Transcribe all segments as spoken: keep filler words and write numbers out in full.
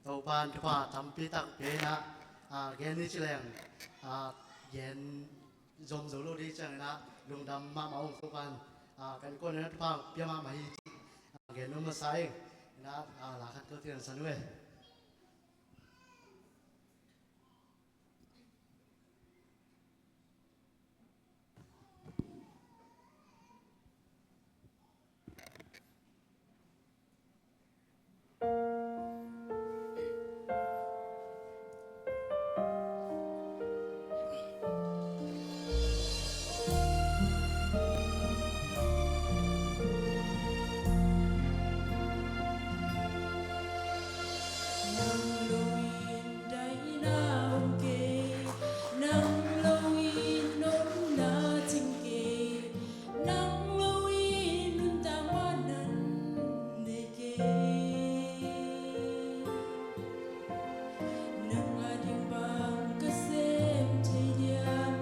Topa'n thupha tampi tak pia in ah, a, gen ni ci leng, a, gen zom zo lo ding ciangin ah lungdam mahmah ung. Topa'n, a, kan kuan in ah thupha pia mahmah hi ci, a, gen nuam masa ing. In ah, a, la khat ko tiang san uh e. Nang lo in daihna om kei, nang lo in nopna cing kei, nang lo in nuntak mahna nei kei. Nang a ding bang ka sem thei diam,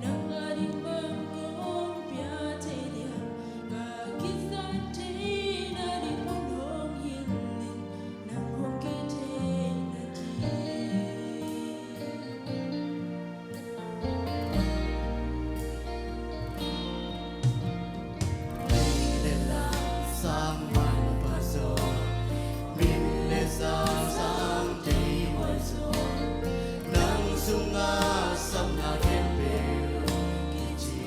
nang a ding bang kong pia thei diam, ka kizat theihna ding mun hong hilh in, nang hong kei thei na hi. Lei le lam sang man pha zaw, min le sa sang thei huai zaw, nang sungah sapna khempeuh kici.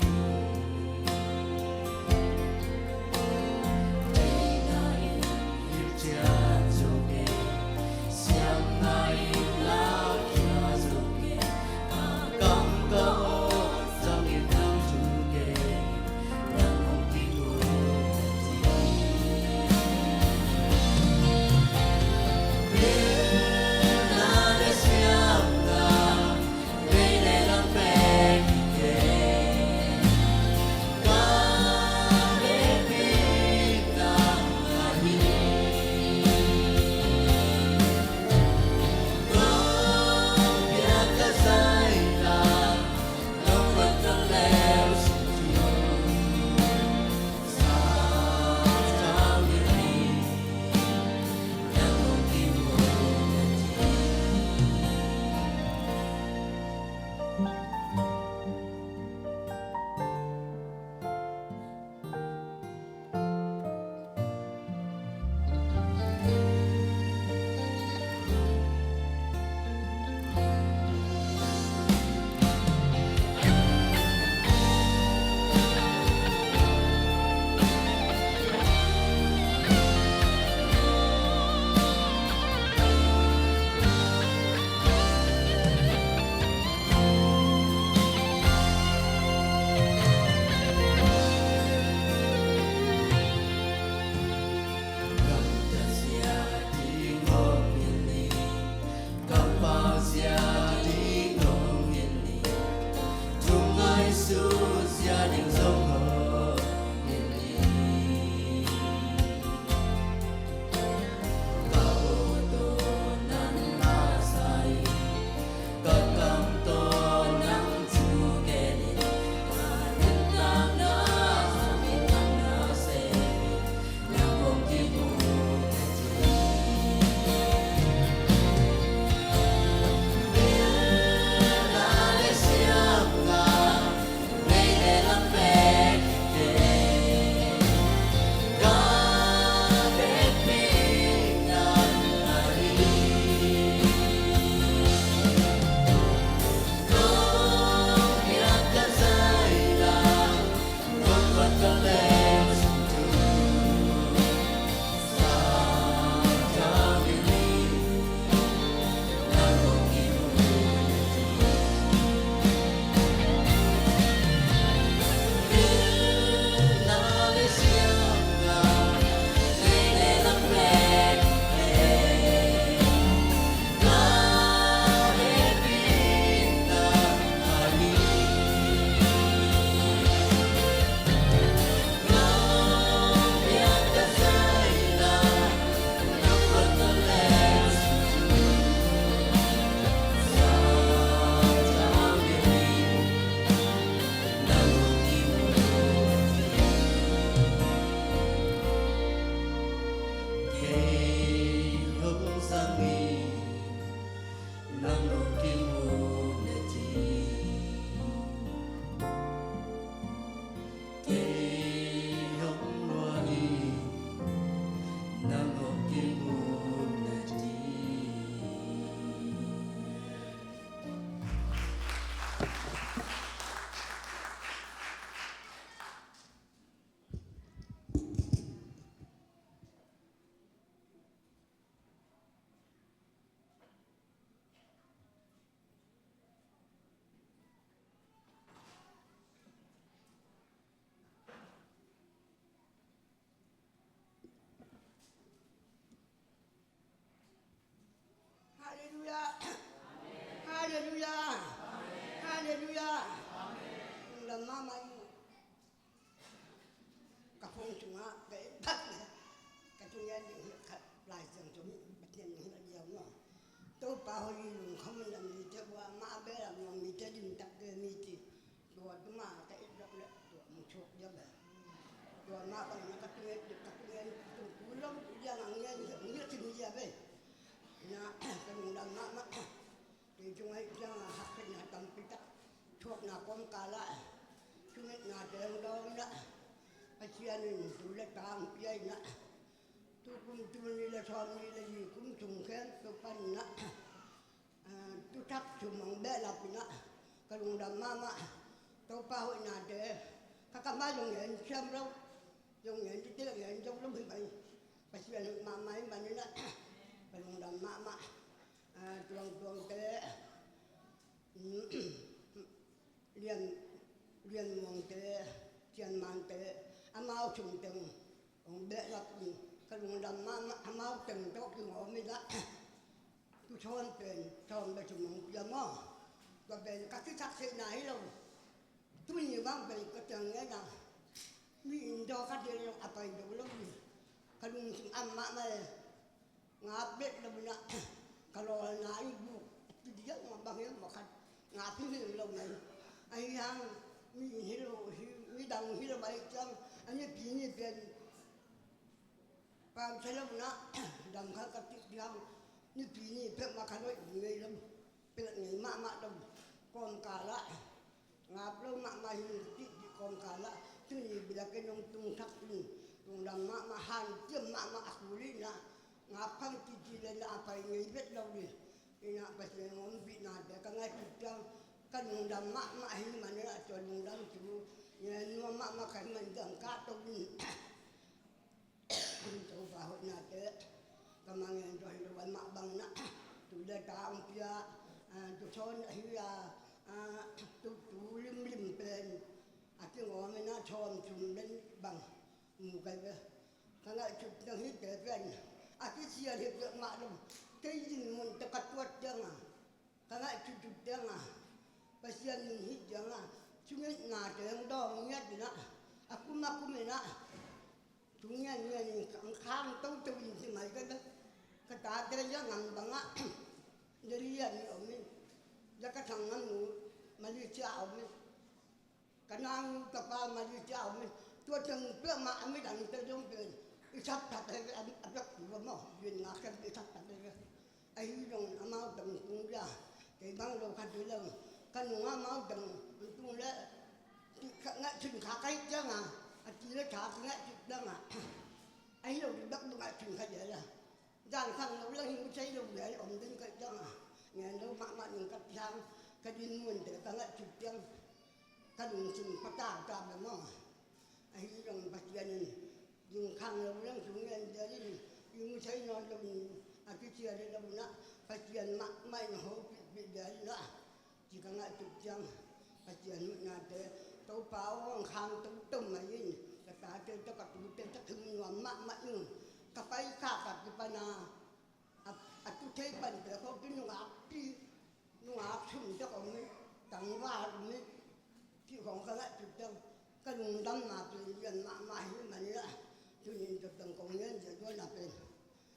Halleluiah. Halleluiah. Lungdam mahmah ing. Ka phone sungah ka et phat leh ka tun ngen ding hi khat Lai Siangtho, Pathian ding hi a diau maw. Topa hoih hi, lungkham un, a mite ua mah a bel a muang mite limtak te mi ci. Tua tuma ka et lak leh tua mu thuak dia bel. Tua mah bang na ka tun ngen, ka tun ngen tung tu lo tu dia ngang ngen hi, ngen hi dia bel. Na ka lungdam mahmah. Kei tungah i ciangah haksatna tampi tak thuakna kawmkal ah, thungetnate hong dawng in ah, Pasian in tu le ta hong pia in ah, tu kum tul nih le sawmnih le li kum sung khempeuh panin ah, ah, tu thak sum hong behlap in ah, ka lungdam mahmah. Topa hoihnate ka kam ah zong ngen siam lo, zong ngen ding te ngen zong lo hi mai. Pasian hoih mahmah hi manin ah, ka lungdam mahmah. Ah, Tuangtuangte, Lian, Lian Muangte, Cian Mante, amau sum teng hong behlap in ka lungdam mahmah, amau teng tawh kingawm in ah, tu sawn pen sawm le sum hong pia maw. Tua pen ka kisakseihna hi lo. Tuni bang pen ka ciang ngen a, mi inn daw khat hi lo a pai do lo hi. Ka lungsim am mahmah e. Ngap bet lo in ah, ka lawlna i buk, a ti diak mah bang hiam mah khat, ngap hi hi lo mai. Ahi hang, mi hi lo, hi, mi dang hi lo mai ciang, a nipi ni pen, pam sa lo in ah, dam khat ka ti diak, nipi ni pek mah khat hoih ngei lo, pek ngei mahmah lo, kawmkal ah. Ngap lo mahmah hi, ti ti kawmkal ah, tuni biakinn hong tung thak in, lungdam mahmah, hanciam mahmah a kul in ah, ngap khang ti ti le na a pai ngei bet lo ding. In ah Pasian ompihna te ka ngaihsut ciang, ka lungdam mahmah hi manin ah, tua lungdam thu ngen nuam mahmah ka hih man ciang ka to in. Topa hoihnate ka mah ngen tua hi lo, a mah bang na, tu le ta hong pia, ah, tu sawn ahi a, ah, tu, tu limlim pen a kingawm in ah, sawm sum le nih bang mu kai ve. Ka ngaihsut ciang hihte pen a kisial hi peuhmah lo. Kei dinmun tawh ka tuat ciang a, ka ngaihsut ciang a, Pasian min hih ciang a, thungetnate hong dawng ngiat in ah, a kum a kum in ah, thu ngen ngen in khang toto in ci mai ka ve. Ka tate zia ngam bang ah, Delhi ah mi om in, zia ka sanggam nu Malaysia ah om in, ka nau nu tapa Malaysia ah om in, tua teng peuhmah a midangte zong pen i sap that hi ve, a, a bek tua maw, zen ngak ken i sap that hi ve. Ahi zongin amau teng tung dia, kei bang lo khat hi lo, ka nung amau teng tung leh, ka ngaihsun kha ka hih ciang a, a ti le tha ka ngaihsun ciang a, ahi lo ding bek ngaihsun kha dia le. Zan khang lo leng hi mu thei lo le, om ding ka hih ciang a, ngen lo mahmah ning ka piang, ka dinmunte ka ngaihsun ciang, ka lungsim pha tawtawm le maw. Ahi zong Pasian in, ding khang lo leng thu ngen zel in, i mu thei nawn lo in, a kicial hi lo in ah, Pasian mahmah in hopihpih zel in ah, ci ka ngaihsut ciang, Pasian hoihnate, Topa aw, hong khang toto mai in, ka tate tawh ka tute tawh ka hing nuam mahmah ing, ka pai kha ka kipan a, a, a tu thei pan pek khawng ki nungak pi, nungak sum tawh om in, tangval om in, cih khawng ka ngaihsut ciang, ka lungdamna pen lian mahmah hi manin ah, tuni in tua teng kong ngen zia duan a pen,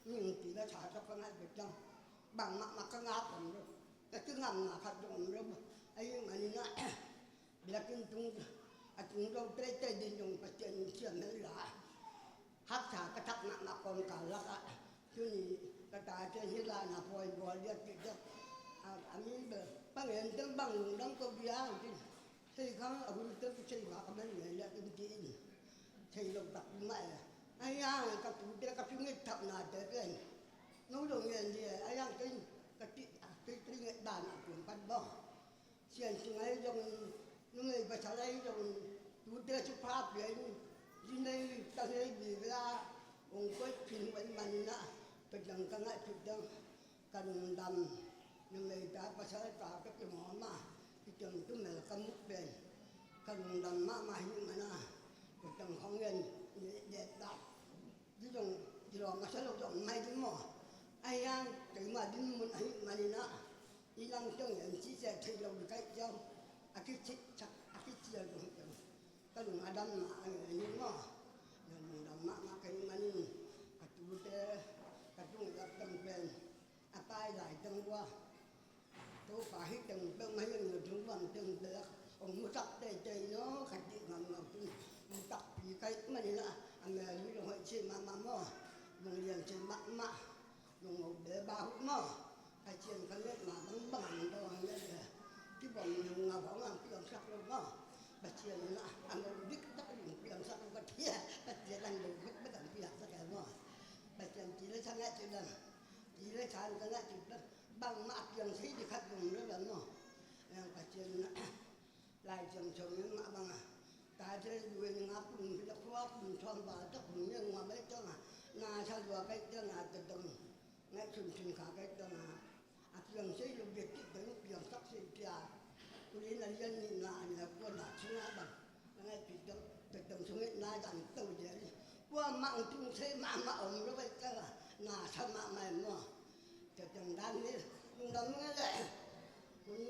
mihing ti le tha tawh ka ngaihsut ciang, bang mahmah ka ngak om lo, ka kingamna khat zong om lo, ahi manin ah, biakinn tung, a tung zo teitei ding zong Pasian in siam hen la. Haksa ka thak mahmah kawmkal lakah, tuni ka tate hih lai-in a pawi bawl diak cih ciang, a, a mi bel, pa ngen teng bang lungdam ko bia hang cin. Thei khang a hun teng thei bak a man ngen leh in ti in. Thei lo tak mah e. Ahi hang ka tute ka thu nget thapnate pen, no lo ngen di e, ahi hang kei ka ti, kei ka nget dan a tuam pan bawng. Sian sung ahi zongin, numei pasal ahi zongin, tute thupha pia in, zi nei ta nei vive a, hong koih khin uh ahih manin ah, tua ciang ka ngaihsut ciang, ka lungdam, numei ta pasal ta ka kihawm a, hih ciang tu mel ka muh pen, ka lungdam mahmah ahih manin ah, tua ciang khawng in, i, i, i, ta, zi zong, zi lawm masa lo zong mai ding maw, ahi hang, keimah dinmun ahih manin ah, I lam teng en ci se thei lo ka i ciang a kici chak a kici a lung teng ka lung a dam ma a nge ni maw. Na lung dam mahmah ka hih manin ka tute ka tung lak teng pen a pai lai teng ua Topa hih teng peuh mah hi a, mi tung lam teng peuh hong musak teitei naw ka cih ngamnga tun mutakpi ka hih manin ah a mel hi lung hoih ci mahmah maw. Lung lian ci mahmah. Lungmo bel bah uh maw. Pasian ka ngetna bangbang an dawng an nget le kibawm lungngau hong an piangsak lo maw. Pasian in a ngol diktak lung piangsak lo ka thia. Pasian an lo diktak an piangsak e maw. Pasian ci le sa nget ci le, ci le sa an ka nget ci le bangmah a piang sei dikhat lung le bang maw. Pasian in a Lai Siangtho in mah bang a, tate luai nga kum pila khua kum thawm val tak kum ne ngua bai tang a, na sa lua kai tang a, tatang ngaihsun sun kha kai tang a, a piang sei lo biak kik tang piang sak sei pia. Kuli na lian ni na a nia kua na sung a bang na ngaihpih tang, tatang sung na dan to dia ni. Kuamah ang tung sei mahmah om lo bai tang a, na sa mahmah e maw. Tatang dan ni lungdam ngai le. Hun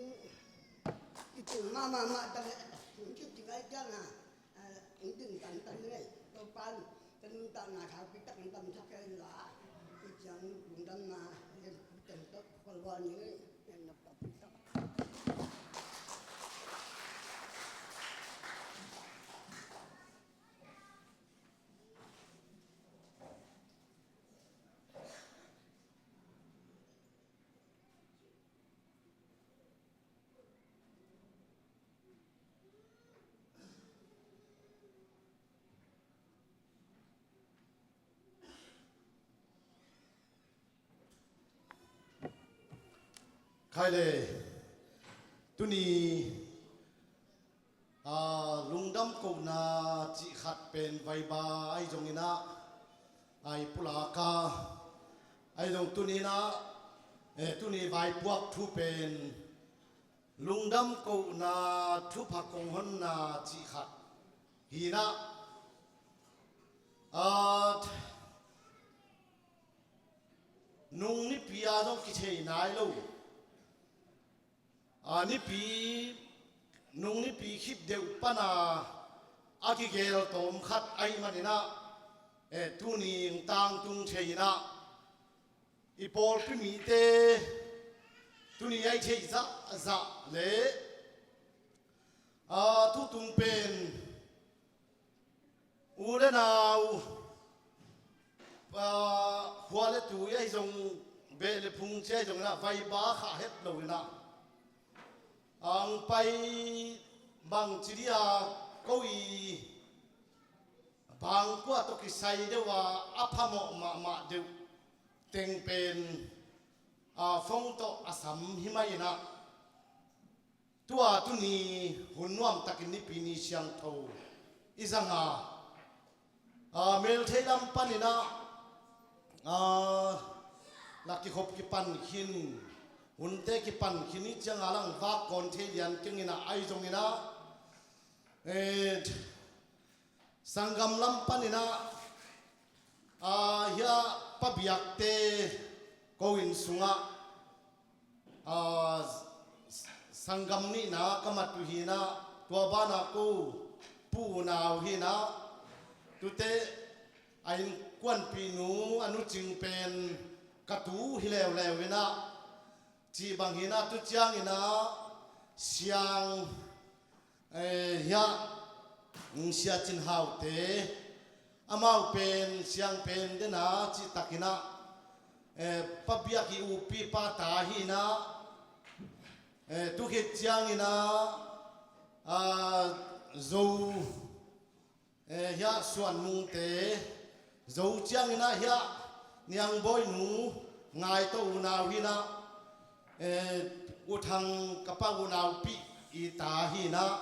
i tung mahmah mah tang e, hun kici ngai ciang a, a, hong ding tantan ngai. Topa'n ka nuntakna thau kitak hong damsak e la, i ciang lungdamna lian teng tawh khualvua ni ngai. Khai le, tuni, a, lungdam kohna cih khat pen vaiba ahi zongin ah, a, i pulak a, ahi zong tuni in ah, eh, tuni vaipuak thu pen lungdam kohna thupha kong honna cih khat hi in ah, a, nung nipi a zong kithei nai lo. A, nipi, nung nipi khit deuh pan a, a kigel tawm khat ahih manin ah, eh, tuni hong tangtung thei in ah, i pawlpi mite tuni a i theih zahzah le, a, tutung pen u le nau, a, khua le tui ahi zong, beh le phung ci ahi zongin ah vaiba khah het lo in ah, ang pai bangci dih a ko i bangkua tawh kisai deuh a, a phamawh mahmah deuh teng pen, a, phone tawh a sam hi mai in ah, tua tuni hun nuamtakin Nipi ni siangtho i zang a, a, melthei lam panin ah, a, la kikhop kipan khin, hunte kipan khin i ciang a lang vak kawn thei lian keng in ah, ahi zongin ah, eh, sanggam lam panin ah, a, hiah pabiakte ko inn sungah, a, sanggam nihna ka mat uh hi in ah, tua banah ko pu unau hi in ah, tute a innkuanpihnu a nu Cing pen ka tu hi leuleu in ah, cih bang hi in ah, tu ciangin ah siang, eh, hiah, mm, Sia Cin Haute, amau pen siang pen dena cihtakin ah, eh, pabiak i upipa ta hi in ah, eh, tu khit ciangin ah, a, Zo, eh, hiah Suan Mungte, Zo ciangin ah hiah Niangbawinu Ngaito unau hi in ah, eh, U Thang ka pa unaupih i ta hi in ah,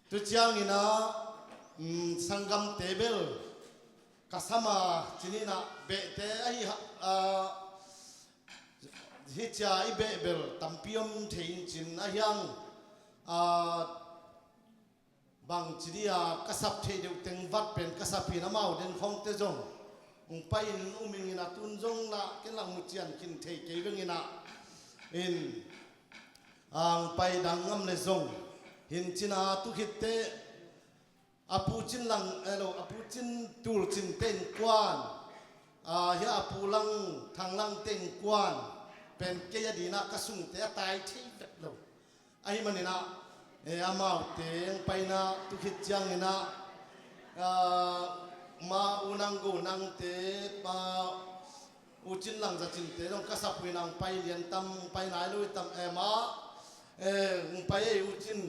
tu ciangin ah, mm, sanggamte bel ka sam a, cin in ah behte ahi ha, a, hi cia i beh bel tampi om thei in cin ahi hang, a, bangci dih a ka sap theih deuh teng vat pen ka sap hi in amau den khawngte zong hong pai in um ing in ah, tun zong lah ken lah mu cian khin thei kei veng in ah, In ang pai dang ngam le zong hin cina tu khitte a pu cin lang, eh, lo, a pu cin tul cin te innkuan, ah, hia a pu lang thang lang te innkuan pen kei a dina ka sungte a tai thei vet lo. Ahi maninah, eh, amaute ang paina tu khit cianginah, ah, ma u nang go nangte, ma u cin lang za cinte dong ka sapui nang pai lian tam, pai nai lo tam, eh, ma, eh, ang pai ei u cin,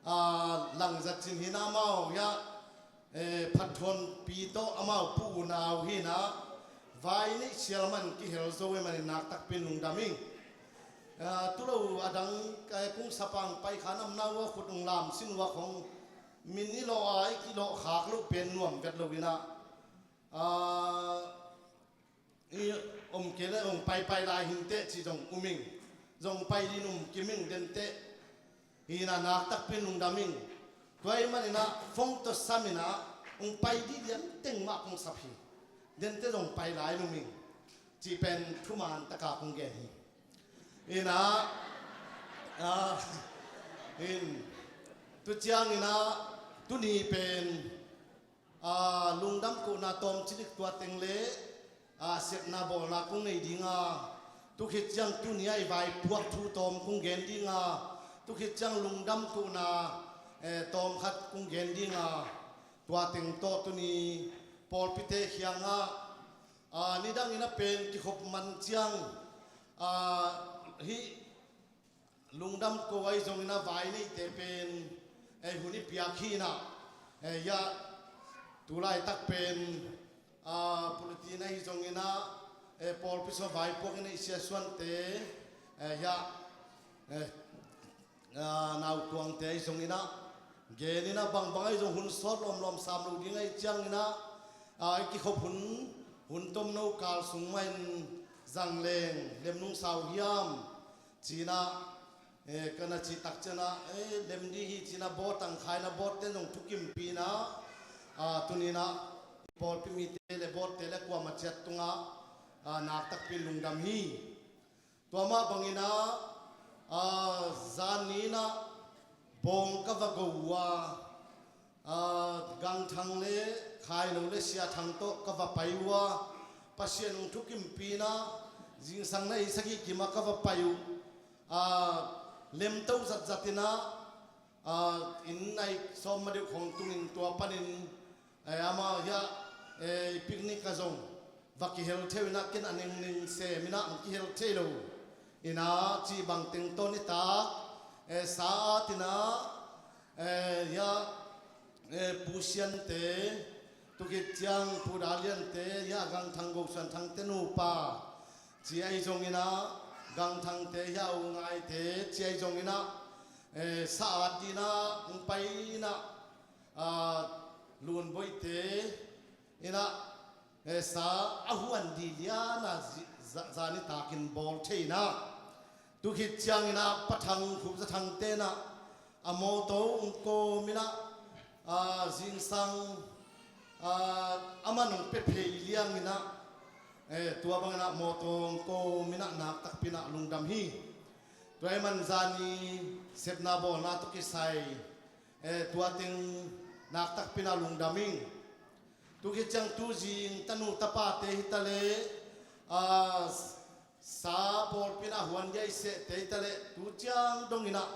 ah, lang za cin hina mau ya, eh, phatthonpi tawh amau pu unau hina vai neih sial man kihel zo e manin nak takpin lungdam ing. Ah, tulo adang kai kung sapang pai khan amnau a khut ung lam sin ua khong min i lawh a i kilawh khak loh pen nuam vet lo inah, ah, i om kei le ong paipai lai hinteh ci zong um ing, zong pai din um kim ing denteh. Hina nak takpin lungdam ing. Tua i maninah fong tawh saminah ong pai di lian teng mah kong sap hi. Denteh zong pai lai lum ing. Ci pen thuman taka kong gen hi. Inah, ah, in, tu cianginah, tuni pen, ah, lungdam kohna tawm cilik tua teng le, ah, sepna bawlna kong nei dinga, tu khit ciang tuni a i vaipuak thu tawm kong gen dinga, tu khit ciang lungdam kohna, eh, tawm khat kong gen dinga, tua teng tawh tuni pawlpite khiangah, ah, nidangin a pen kikhop man ciang, ah, hih lungdam ko ahi zongin a vai neite pen, eh, hun i piak hinah, eh, ya, tulaitak pen, ah, pulitin ahi zongin a, eh, pawlpi so vaipuak in a i siasuante, eh, ya, eh, ah, nautuangte ahi zongin a, genin a bangbang ahi zong hun sawt lawmlawm sam lo ding ahi ciangin a, ah, i kikhop hun, hun tomno kal sung mahin zangleng lemnung sau hiam? Cinah, eh, ka na cih tak cianah, eh, lem dih hi cinah baw tangkhaina bawtte zong thukimpinah, ah, tuninah pawlpi mite le bawtte le kuama ciat tungah, ah, nak takpin lungdam hi. Tua mah banginah, ah, zanninah bawng ka va go uh a, ah, Gangthang le Khailo le Siathang tawh ka va pai uh a, Pasian hong thukimpinah zingsang na i sagih kimah ka va pai uh. Ah, lemto zatzatinah, ah, inn nai sawm ma deuh khong tungin tua panin, eh, amah hiah, eh, i picnic a zong va kihel theu inah ken a ningning seminah ang kihel thei lo. Inah cih bangteng tawn i tak, eh, sa atinah, eh, hiah, eh, Pu Siante, tukhit ciang Pu Daliante, hiah Gangthang Go Suan Thangte nupa, ci ahi zonginah, Gangthangte hiah U Ngaite, ci ahi zonginah, eh, sa at dinah, hong pai inah, ah, Lunboihte inah, eh, sa a huan di liana zi-, za-, zanitakin bawl thei inah. Tukhit cianginah Pa Thang Khup Za Thangte inah a mawtaw hong kawm inah, ah, zingsang, ah, a man hong pia phei lianginah, eh, tua banginah mawtaw hong kawm inah nak takpinah lungdam hi. Tua i man zanni sepna bawlna tawh kisai, eh, tua teng nak takpinah lungdam ing. Tukhit ciang tuzing tanu tapate hitaleh, ah, sa pawlpinah huan dia i sehte hitaleh tu ciang donginah,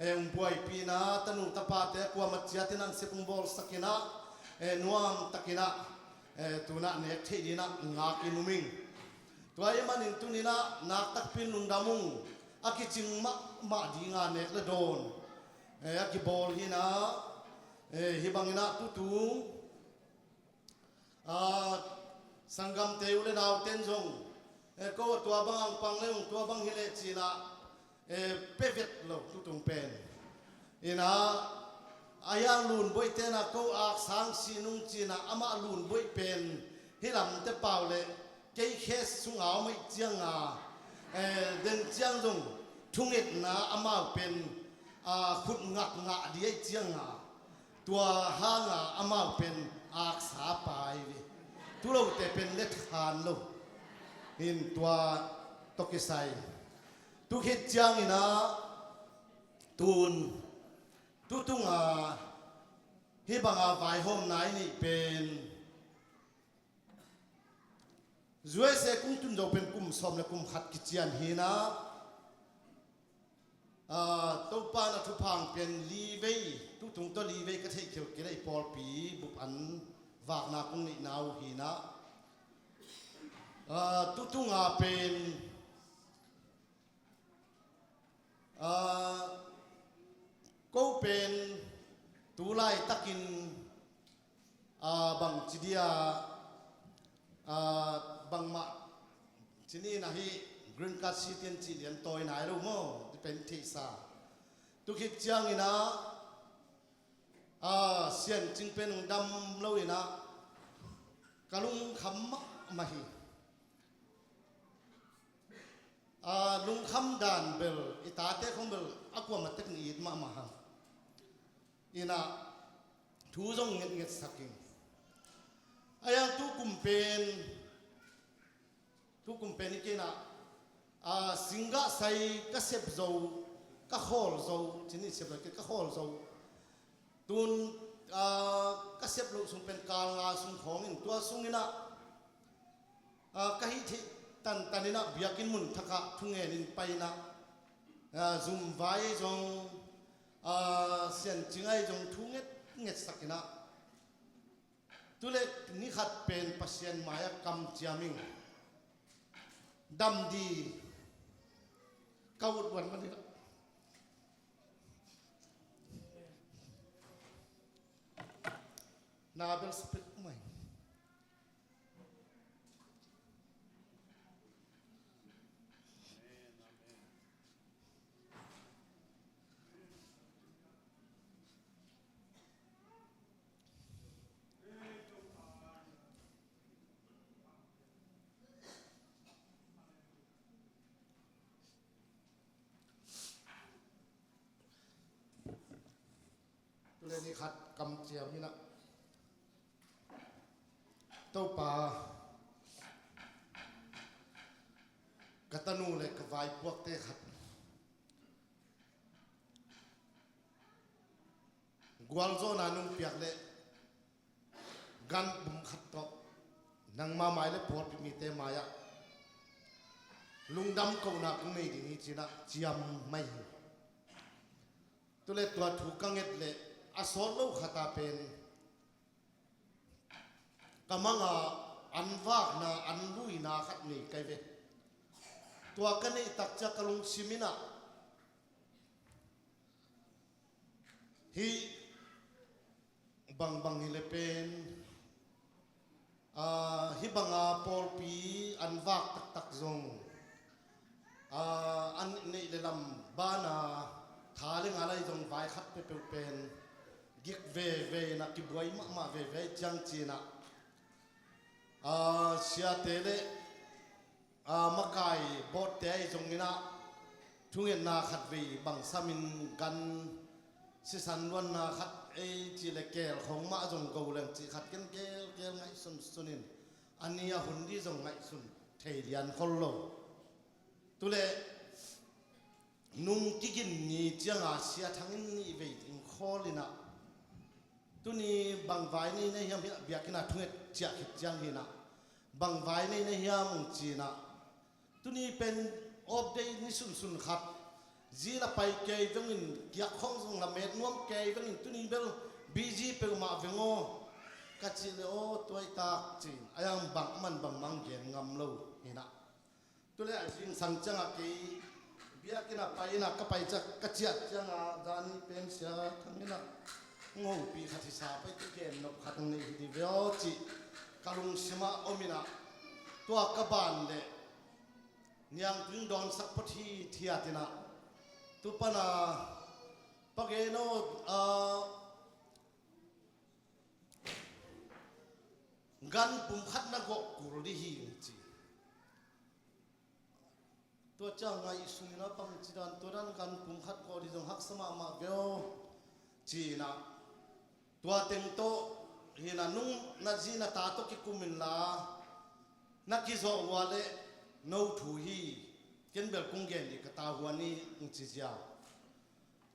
eh, hong buaipinah tanu tapate kuamah ciatin ang sep hong bawlsakinah, eh, nuamtakinah, eh, tunah nek theih dinah ngakin um ing. Tua i manin tuninah nak takpin lungdam ung. A kicing mahmah dinga nek le dawn, eh, a kibawl hinah, eh, hih banginah tutung, ah, sanggamte u le nauten zong, eh, ko tua bang ang pang le ung tua bang hileh cinah, eh, pia vet lo tutung pen. Inah, a hiang Lunboih tenah ko aksang si nung cinah amah Lunboih pen hih lamte pau le kei khes sunga om aih cianga, eh, den ciang zong thungetna amau pen, ah, khut ngakngah di aih cianga, tua hanga amau pen aksa pai ve. Tulote pen let khan lo. In tua tawh kisai Tu khit ciangin ah tun, tutunga hih banga vaihawmna i neih pen U S A kung tun zo pen kum sawm le kum khat kician hi-in ah, aa, Topa na thupha pen li vei, tutung tawh li vei ka theih khial kei le i pawlpi bup an vakna kung neihna uh hi-in ah, aa, tutunga pen Aa, ko pen tu laitakin, aa, bang ci dia, aa, bangmah ci ni na hi, green card citizen ci lian tawi nai lo maw, ti pen theihsa. Tu khit ciangin ah, aa, Sian Cing pen hong dam lo in ah ka lungkham mahmah hi. Aa, lungkham dan bel, i tate khong bel a kuamah tek ni it mahmah hang. In ah thu zong ngetnget sak ing. A yang tu kum pen, tu kum pen i kei in ah, aa, singgah sai ka sep zo, ka khawl zo, ci ni, sep zo kei, ka khawl zo. Tun, aa, ka sep loh sung pen kal nga sung khawng in, tua sung in ah, aa, ka hih theih tantan in ah biakinn mun thakah thungen in pai in ah, aa, zum vai zong, aa, Sian Cing ai zong thu ngetnget sak in ah, tu le ni khat pen Pasian mai-ah kamciam ing. Dam di ka ut uan man in ah, na bel spek mai. Tu le ni khat kamciam in ah, Topa, ka tanu le ka vaipuakte khat gualzawhna nong piak le gan pum khat tawh nangma mai le pawlpi mite mai-ah lungdam kohna kong nei ding hi, ci-in ah ciam mai hi. Tu le tua thu ka nget le a sawt lo khat a pen ka manga an vakna, an luina khat nei kai ve. Tua ka neih tak ciang ka lungsim in ah, hih bangbang hi le pen, aa, hih banga pawlpi an vak taktak zong, aa, an neih le lam bana tha le nga lai zong vai khat peuhpeuh pen gik veve in ah, kibuai mahmah veve ciang, ci-in ah, aa, siate le, aa, makai bawhte ahi zongin ah thungetna khat vei bang samin gan sisan luanna khat ei cih le keel khawng mah zong go leng cih khat ken kelkel ngaihsunsun in a ni a hun dih zong ngaihsun thei lian khol lo. Tu le nung kigin ni cianga Sia Thang in nih vei ding khawl in ah, tuni bang vai nei na hiam, biakinn ah thunget ciah khit ciang hi-in ah, bang vai nei na hiam, ci-in ah, tuni pen off day ni sunsun khat, zi la pai kei vengin, kiak khawng zong la met nuam kei vengin, tuni bel busy peuhmah veng aw, ka cih le, aw, tuaitak, ci-in a yang bangman bangmang gen ngam lo hi-in ah. Tu le a zingsang ciangah kei biakinn ah pai in ah, ka pai ciang, ka ciah ciangah zani pen Sia Thang in ah hong hopih khat hisa pai, tu gen nop khat hong nei hi dih ve aw cih ka lungsimah om in ah, tua ka ban le niangtui in dawnsak phot hithiat in ah, tu pan a, Pa Gen aw, aa, gan pum khat na gawh kul dih hi, ci. Tua ciang ngaihsun in ah, bangci dan tua dan gan pum khat gawh dih zong haksa mahmah ve aw, ci-in ah, tua teng tawh hi-in ah, nung na zi na ta tawh kikum inla, na kizawh uh leh no thu hi, Ken bel kong gen dih ka ta huan i ung ci ziau.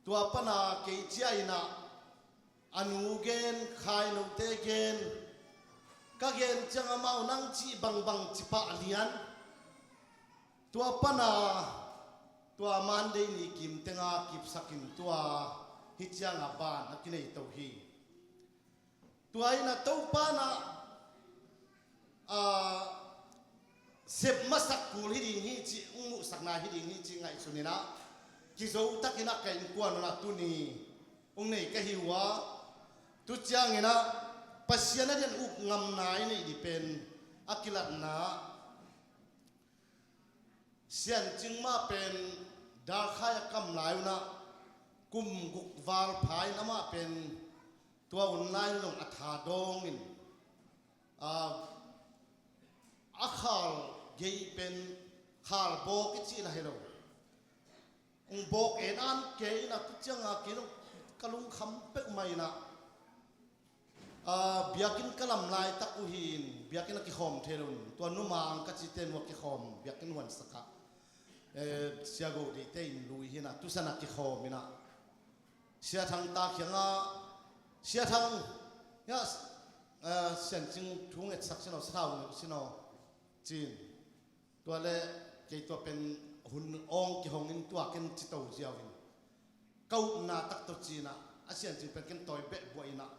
Tua pana kei cia inah a nu gen, Khainote gen, ka gen ciang amau nang cih bangbang cipah lian. Tua pana tua Monday ni kim tenga kipsakin tua hi cianga ban a kinei to hi. Tua inah Topa inah, ah, sep masak kul hi ding hi cih, ung muhsakna hi ding hi cih ngaihsun inah kizo takinah ka innkuan unah tuni ung nei ka hi uh a, tu cianginah Pasian a dian uk ngamna i neih dih pen a kilatna Siancing mah pen Darkhai a kam lai unah kum guk val pha in amah pen tua un lai un zong a tha dawngin, a, a khal gei pen khal bawk i cih na hi lo. Ung bawk en an kei inah tu cianga kei zong ka lungkham peuhmah inah, a, biakinn ka lam laitak uh hi in biakinn a kikhawm thei lo in tua numang ka cite nu a kikhawm biakinn huansakah, eh, Sia Go Deite in lui hi inah tusan a kikhawm inah Sia Thang ta khiangah, Sia Thang, ya, eh, Siancing thu ngetsak sin aw, sathau nget sin aw, cin. Tua le kei tua pen hun awng kihong in tua ken ci to ziau in ka upna tak tawh cinah a Siancing pen ken tawi beh buah inah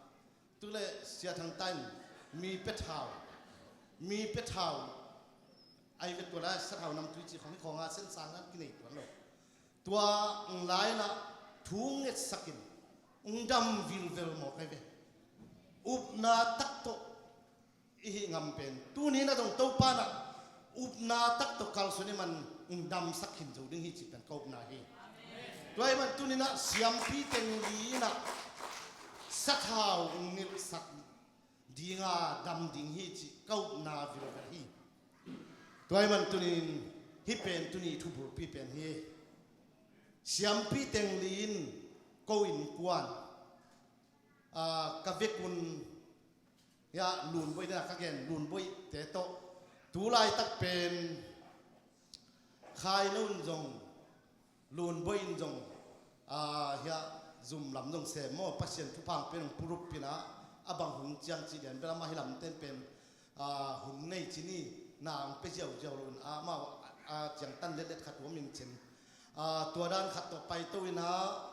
tu le Sia Thang ta in mi pe thau, mi pe thau ai ve tua lai sathau namtui ci khong hi khonga sensang nan kinei tuan lo. Tua ung lai inah thu ngetsakin ung dam vilvel mawk ai ve. Upna tak tawh i hih ngam pen tuni na dong Topa inah upna tak tawh kalsuan i man ung damsak khin zo ding hi cih pen ka upna hi. Tua i man tuni inah siampi teng li inah sathau ung nilhsak dinga dam ding hi cih ka upna vilvel hi. Tua i man tunin hih pen tuni thubulpi pen hi. Siampi teng li in ko innkuan, a, ka vekun, ya, Lunboih dena ka gen, Lunboihte tawh tu laitak pen Khaino in zong, Lunboih in zong, a, hiah zum lam zong sem maw, Pasian thupha pen hong pulup inah a bang hun ciang cih lian bel amah hi lamten pen, a, hun nei cin i na hong pe ziauziau lo in amau a, a, ciangtan letlet khat uh om in cin. A, tua dan khat tawh paito inah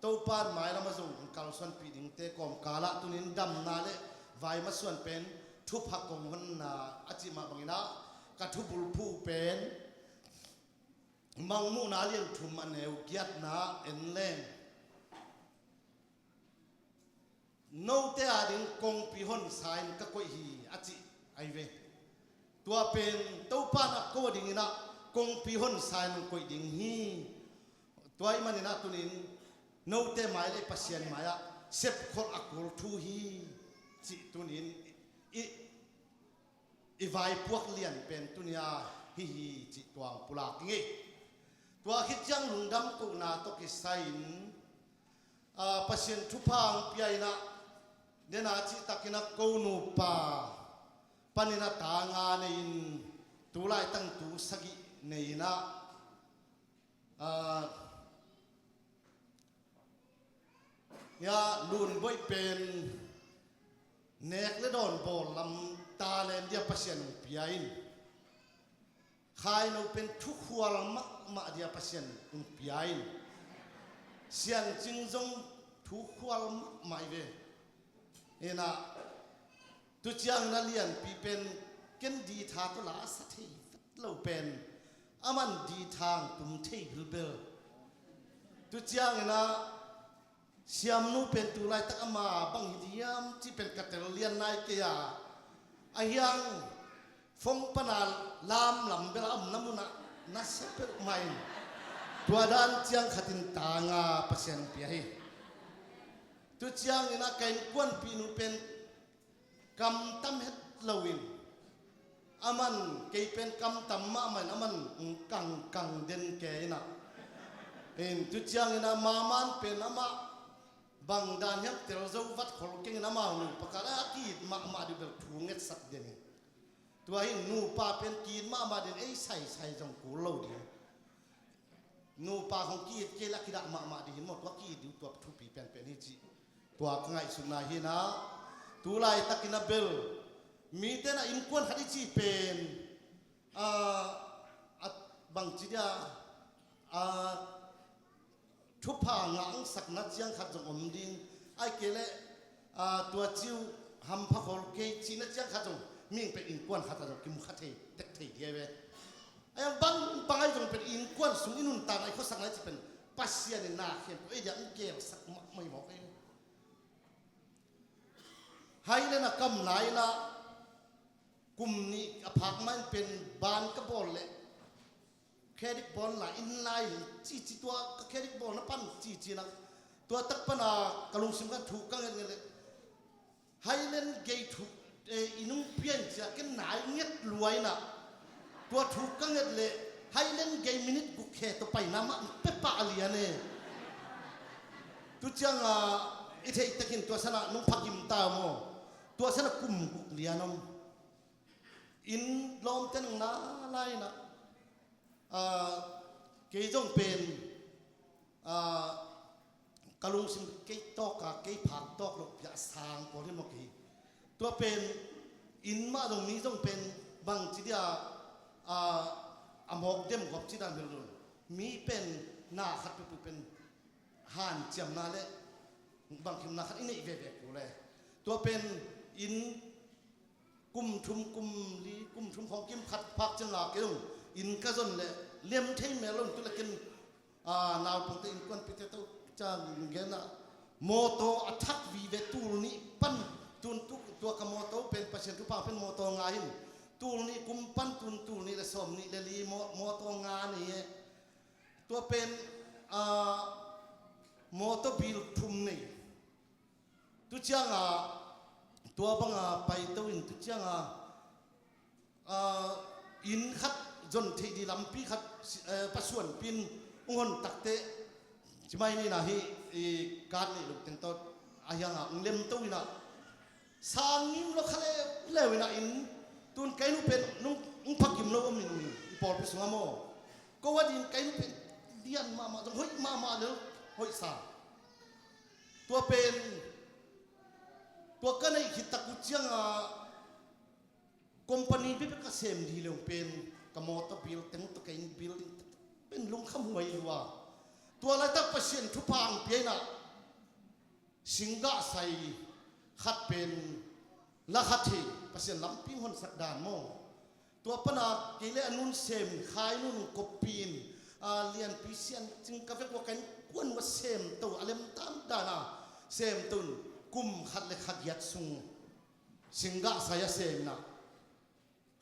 Topa in mailam a zong kalsuanpih dingte kawmkalah tunin damna le vai masuan pen thupha kong honna a cih mah banginah ka thubulphu pen Mangmuhna lian thum a neu giatna en leng, note ading kongpi honsa in ka koih hi a cih ai ve. Tua pen Topa in a ko a dinginah kongpi honsa in hong koih ding hi. Tua i maninah tunin note mai le Pasian mai-ah sepkholh a kul thu hi cih tunin i i vaipuak lian pen tunia hi hi cih tuang pulak ing ei. Tua khit ciang lungdam kohna tawh kisai-in, a, Pasian thupha hong pia inah dena cihtakinah ko nupa paninah ta nga nei-in tu laitang tu sagih nei inah, a, ya, Lunboih pen nek le dawn bawl lam talent dia Pasian hong pia in, Khaino pen thukhual mahmah dia Pasian hong pia in, Siancing zong thukhual mahmah i ve. Inah tu ciangin a lianpi pen ken ditha tawh la a sa thei vet lo pen a man ditha ang tum thei bilbel. Tu ciangin a siamnu pen tu laitak ama bang hi diam cih pen ka tel lian nai kei a, a hiang fong pana lamlam bel a omna munah na sa peuhmah in tua dan ciang khatin tanga Pasian pia hi. Tu ciangin a ka innkuanpihnu pen kam tam het loin a man kei pen kam tam mahmah in a man kangkang den ke inah. In tu ciangin a maman pen amah bang dan hiam tel zo vat khol kengin amau nupa kal a ki-it mahmah dih bel thu ngetsak den in. Tua hi nupa pen ki-it mahmah den ei saisai zong kul lo ding. nupa hong ki-it kei le a kidah mahmah dih hi maw, tua ki-it dih uh tua thupi penpen hi cih tua ka ngaihsutna hi na. Tu laitakin a bel mite na innkuan khat i cih pen, a, a, bangci dia, a, thupha ngah angsakna ciang khat zong om ding. Ai kei le, a, tua ciu hampha khol kei cihna ciang khat zong mihing pen innkuan khat ah zong kimu kha thei tek thei dia ve. Ai ang bang bang ai zong pen innkuan sung i nuntakna i khuasakna i cih pen Pasian in na khem ko ei dia ang kelsak mahmah hi mawk ei. Hai le na kam lai na kum nih a phak main pen ban ka bawl le khedik bawl na inn lai cici tua ka khedik bawl na pan cici na tua tak pana ka lungsim kan thu ka nget nget le Highland gei thu, eh, i nung pian cia ken nai nget luai na tua thu ka nget le Highland gei minit guk khe to pai na mah pepa a lian e. Tu cianga i theih takin tua sana nung phakim ta maw? Tua sana kum guk lian om. Inn lawmte nang na lai na, ah, kei zong pen, ah, ka lungsim kei tawk a kei phak tawk loh piah sang pawl hi maw kei. Tua pen inn mah zong mi zong pen bangci dia, ah, a mawk dem gawp ci dan hi lo. Mi pen na khat peuhpeuh pen hanciamna le bangkimna khat i neih veve kul e. Tua pen inn kum thum, kum li, kum thum khawng kim khat phak ciang la kei zong inn ka zon le lem thei mel lo tu le ken, a, naupangte innkuanpihte to ciang gen a mawtaw a thak vive tul nih pan tun tu, tua ka mawtaw pen Pasian thupha pen mawtaw nga hin tul nih kum pan tun tul nih le sawm nih le li maw-, mawtaw nga ni e. Tua pen, a, mawtaw bil thum nei. Tu cianga tua banga paito in tu cianga, ah, inn khat zon theih di lampi khat, eh, pasuanpin ung hon takte cimai nina hi, i, kat nih lungteng tawt a hianga ung lemto ina sang ngim lo kha leuleu ina in tun kainu pen nung ung phakim lo om in ung i pawlpi sunga maw? Ko a din kainu pen dian mahmah zong hoih mahmah lel hoih sa. Tua pen tua ka neih khit tak uh cianga company bia bia ka sem di leng pen ka mawtaw bil teng tua ka inn bil ding pen lungkham huai lua. Tua laitak Pasian thupha ang pia ina singgah sai khat pen la khat hi Pasian lampi honsak dan maw? Tua pana kei le a nun sem khai nun kop pin, a, lianpi sian cing ka vek ua kan kuan ua sem to a lem tam dana sem to in kum khat le kha giat sung singgah sai a sem na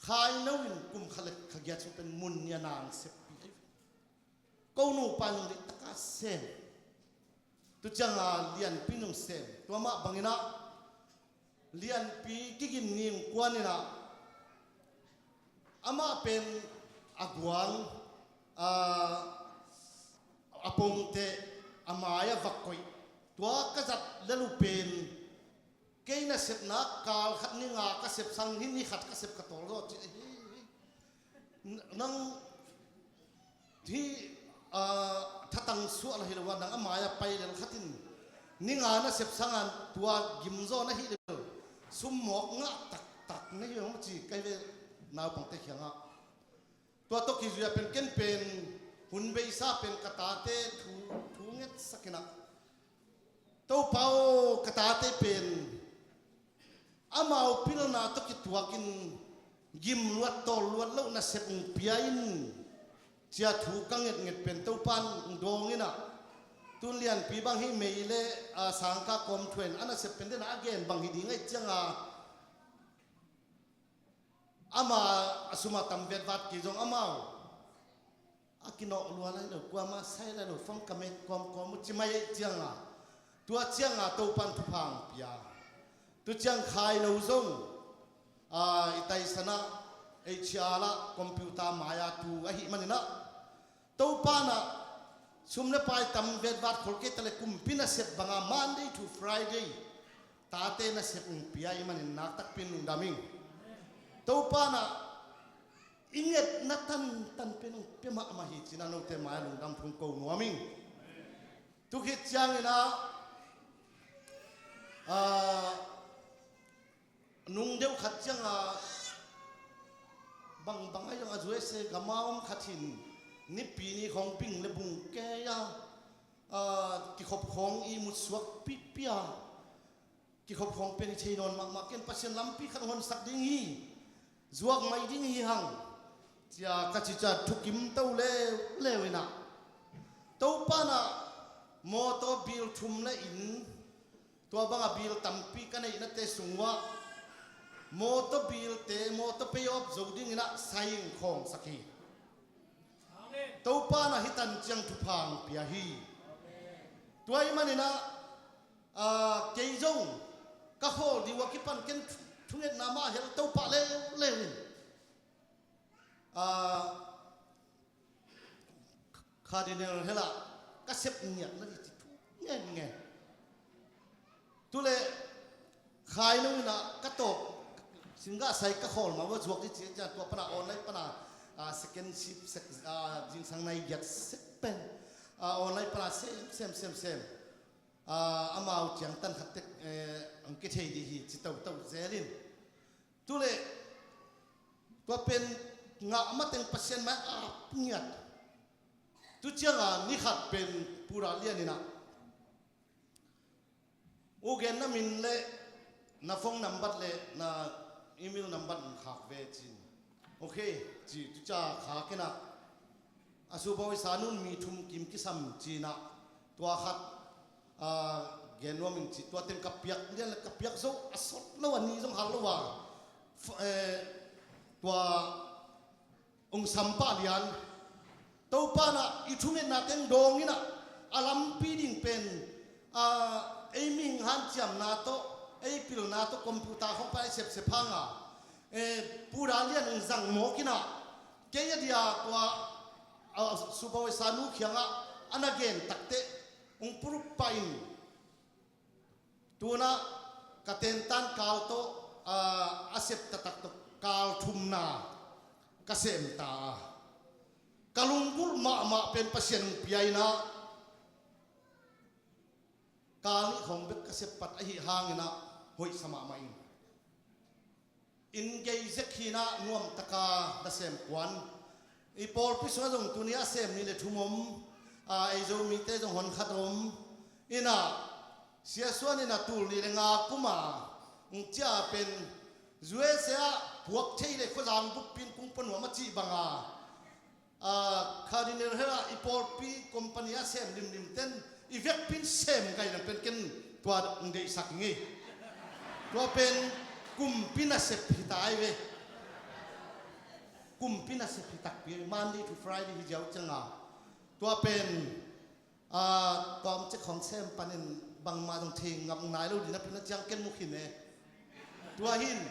khai no in kum khat le kha giat sung pen mun nia nang seppi ai. Ko nupa nung dik taka sem. Tu cianga lianpi nung sem. Tua mah bangina lianpi kigin ning kuanina amah pen a guang, a, a pongte a mai a vakkoih. Tua ka zat lelu pen kei nasepna kal khat ni nga ka sep sang ni ni khat ka sep ka tawl zaw ci hi. Nang hi, ah, thatang suah la hi lo a nang a mai-ah pai lel khatin ni nga na sep sangin tua gim zaw na hi lel sum mawk ngah taktak na hi hong ci kai ve naupangte khiangah. Tua tawh kizui-ah pen ken pen hun beisa pen ka tate thu, thu ngetsak inah Topa aw, ka tate pen amau pilna tawh kituakin gim luat tawl luat loh nasep ung pia in cia thu ka ngetnget pen Topa in ung dawng inah tun lianpi bang hi mei le, a, sangka kawm thuain a nasep pen dena a gen bang hi ding aih cianga ama a suma tam vetvat kei zong amau a kinawh lua lai lo, kuama sai lai lo, fong ka mek kawmkawm uh ci mai aih cianga tua cianga Topan thupha ang pia. Tu ciang khai lo zong, a, i taisanah H R ah computer mai-a tu ahih maninah Topanah sum le pai tam vetvat khol kei ta le kumpi nasep banga Monday to Friday tate nasep ung pia i manin naktakpin lungdam ing. Topanah i ngetna tantan pen hong pia mahmah hi ci-in ah note mai-ah lungdam thu ko nuam ing. Tu khit ciangin ah, ah, nung deuh khat ciangah bangbang ahi zong a U S A gam a om khat in Nipi ni khawng bing le bung kei a, ah, kikhop khawng ihmut suak pihpih a, kikhop khawng pen i thei nawn mahmah ken, Pasian lampi khat hong honsak ding hi, zuak mai ding hi hang, ci-a ka cih ciang thukim to leuleu in ah, Topa in ah mawtaw bill thum le inn, tua bangah bill tampi ka neihnate sung uah mawtaw bill-te, mawtaw pay off zo dingin ah sai hong khawngsak hi. Topa in ah hih tan ciang thupha hong pia hi. Tua ahih manin ah, ah, kei zong ka khawl ding uh a kipan ken thu-, thungetna mah hel to pah leuleu in, ah, Cardinal Hela ka sep ngiat na ding ci thu ngenngen. Tu leh khai lo in ah ka tawp, singgah sai ka khawl mah uh a zuak ding ci ciang tua pan a online pan a, ah, second shift, sek-, ah, zingsang nai giat sek pen, ah, online pan a sem, sem, sem, sem. Ah, amau ciang tan khat tek, eh, hong kithei ding hi ci toto zel in. Tu leh tua pen ngah mateng Pasian mai-ah ap ngiat. Tu ciangah ni khat pen Pu Ra Lian in ah, "U Gen, na min le na phone number le na email number hong khak ve," ci-in. "Ok," ci, tu ciang khak in ah, "A subawi sa nun mi thum kim kisam," ci-in ah, tua khat, ah, gen nuam ing ci, tua teng ka piak lian le ka piak zo a sawt lo, a ni zong hal lo a, f-, eh, tua hong sam pah lian. Topa in ah i thungetna teng dawng in ah, a lampi ding pen, ah, ei mihing hanciamna tawh, ei pilna tawh, computer khawng pan ei sepsep hang a, eh, Pu Ra Lian hong zang mawk in ah, kei a dia tua, ah, subawi sa nu kiangah a na gen takteh hong puruk pah in, tu-in ah ka tentan kal tawh, ah, a sep taktak tawh kal thumna ka sem ta a, ka lunggulh mahmah pen Pasian hong pia in ah, kal nih khawng bek ka sep pat ahih hangin ah hoihsa mahmah ing. Inn gei zek hi-in ah nuamtaka nasem kuan. I pawlpi sungah zong tuni a sem nih le thum om, a, ei Zomite zong hon khat om. In ah, Sia Suan in ah tul nih le nga kum a, hong ciah pen U S A ah puak thei le khuazang buppi in kong pua nuam a cih bang a, ah, Cardinal Hela i pawlpi company a sem limlim ten i vekpi in sem gai nang pen ken tua hong deihsak ing ei. Tua pen kumpi nasep hi ta ahi ve. Kumpi nasep hi takpi ahi ve. Monday to Friday hi ziau ciang a. Tua pen, ah, tawmcik khawng sem panin bangmah zong thei ngap nai lo ding napi na ciang ken mu khin e. Tua hi in,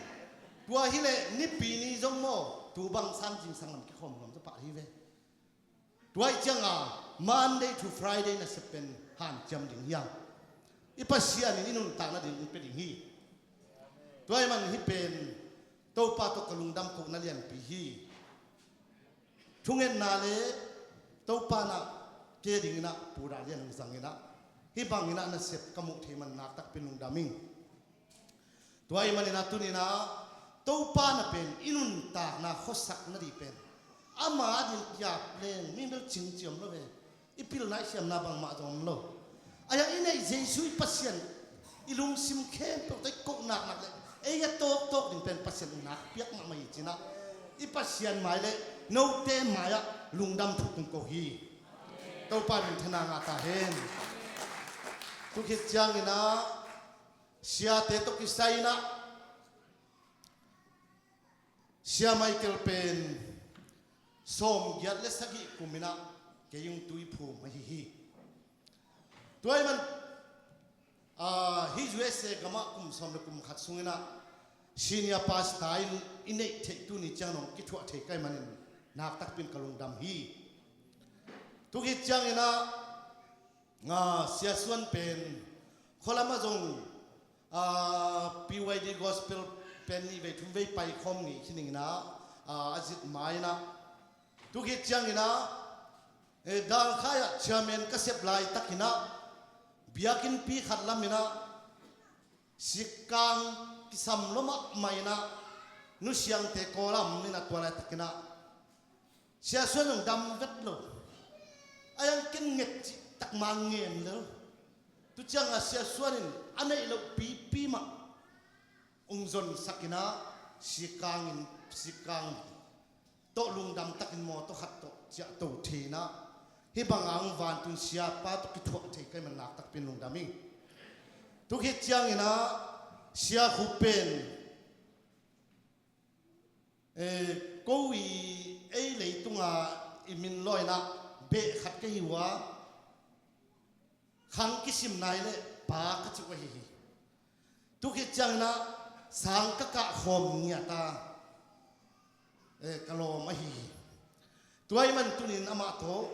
tua hi leh Nipi ni zong maw, tu bang sang zingsang lam kikhawm nuam zaw pah hi ve. Tua ahih ciang a, Monday to Friday nasep pen hanciam ding hi hang. I Pasian in i nuntakna ding hong pia ding hi. Tua ahih man hih pen Topa tawh ka lungdam kohna lianpi hi. Thungetna le Topa in ah kei a dingin ah Pu Ra Lian hong zang in ah, hih bangin ah nasep ka muh thei man nakpi takin lungdam ing. Tua ahih manin ah tuni-in ah Topa na pen i nuntakna khuasak nading pen ama ading kiap leng mi bel cingci om lo ve. I pilna i siamna bangmah zong om lo. Ahi hang i neih Jesu i Pasian i lungsim khempeuh tawh i koh naknak le ei a tawktawk ding pen Pasian in nakpiak mahmah hi ci-in ah i Pasian mai le note mai-ah lungdam thu kong ko hi. Topa minthanna ngah ta hen. Tu khit ciangin ah siate tawh kisai-in ah Sia Michael pen sawmgiat le sagih kum in ah kei hong tuiphum ahi hi. Tua ahih man, ah, hih U S A gamah kum sawm le kum khat sungin ah senior pastor in i neih theih tuni ciang dong kithuah thei ka hih manin nakpi takin ka lungdam hi. Tu khit ciangin ah, ah, Sia Suan pen khualam ah zong, ah, P Y D Gospel pen nih vei thum vei paikhawm ngei khin ing in ah, a, a zit ma-in ah, tu khit ciangin ah, eh, Dalkhai ah chairman ka sep laitakin ah, biakinnpi khat lamin ah, sikkang kisam lua mahmah in ah, Nu Siangte Kawl ah om in ah, tua laitakin ah Sia Suan zong dam vet lo. A iang ken nget cih tak ma ngen lo. Tu ciang ah Sia Suan in a neih loh pipi mah hong zonsak in ah, sikkang in, sikkang tawh lungdam takin mawtaw khat tawh ciahto thei in ah, hih bang a hong vantun siapa tawh kithuah thei ka hih man nak takpi in lungdam ing. Tu khit ciangin ah Sia Khup pen, eh, ko i, ei leitung a i min law in ah beh khat ka hi uh a, khang kisim nai leh pa ka ci uh ahi hi. Tu khit ciangin ah sang ka kah khawm ngiat a, eh, ka lawm ahi hi. Tua ahih man tuni in amah tawh,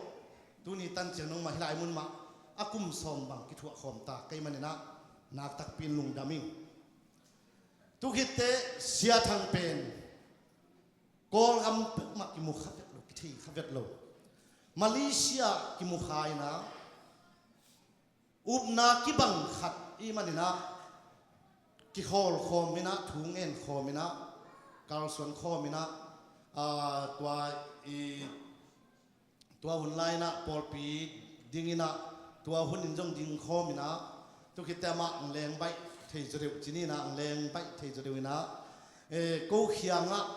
tuni tan ciang nong mah hih lai mun mah a kum sawm bang kithuah khawm ta ka hih manin ah, nak takpi in lungdam ing. Tu khit teh Sia Thang pen Kawlgam peuhmah kimu kha vet lo, kithei kha vet lo. Malaysia kimu kha in ah, upna kibang khat ahih manin ah, kikhawl khawm in ah, thu ngen khawm in ah, kalsuan khawm in ah, ah, tua i, tua hun lai in ah pawlpi ding in ah, tua hun in zong ding khawm in ah, tu khit teh amah hong leng baih thei zaw deuh ci ni in ah, hong leng baih thei zaw deuh in ah, eh, ko khiang ah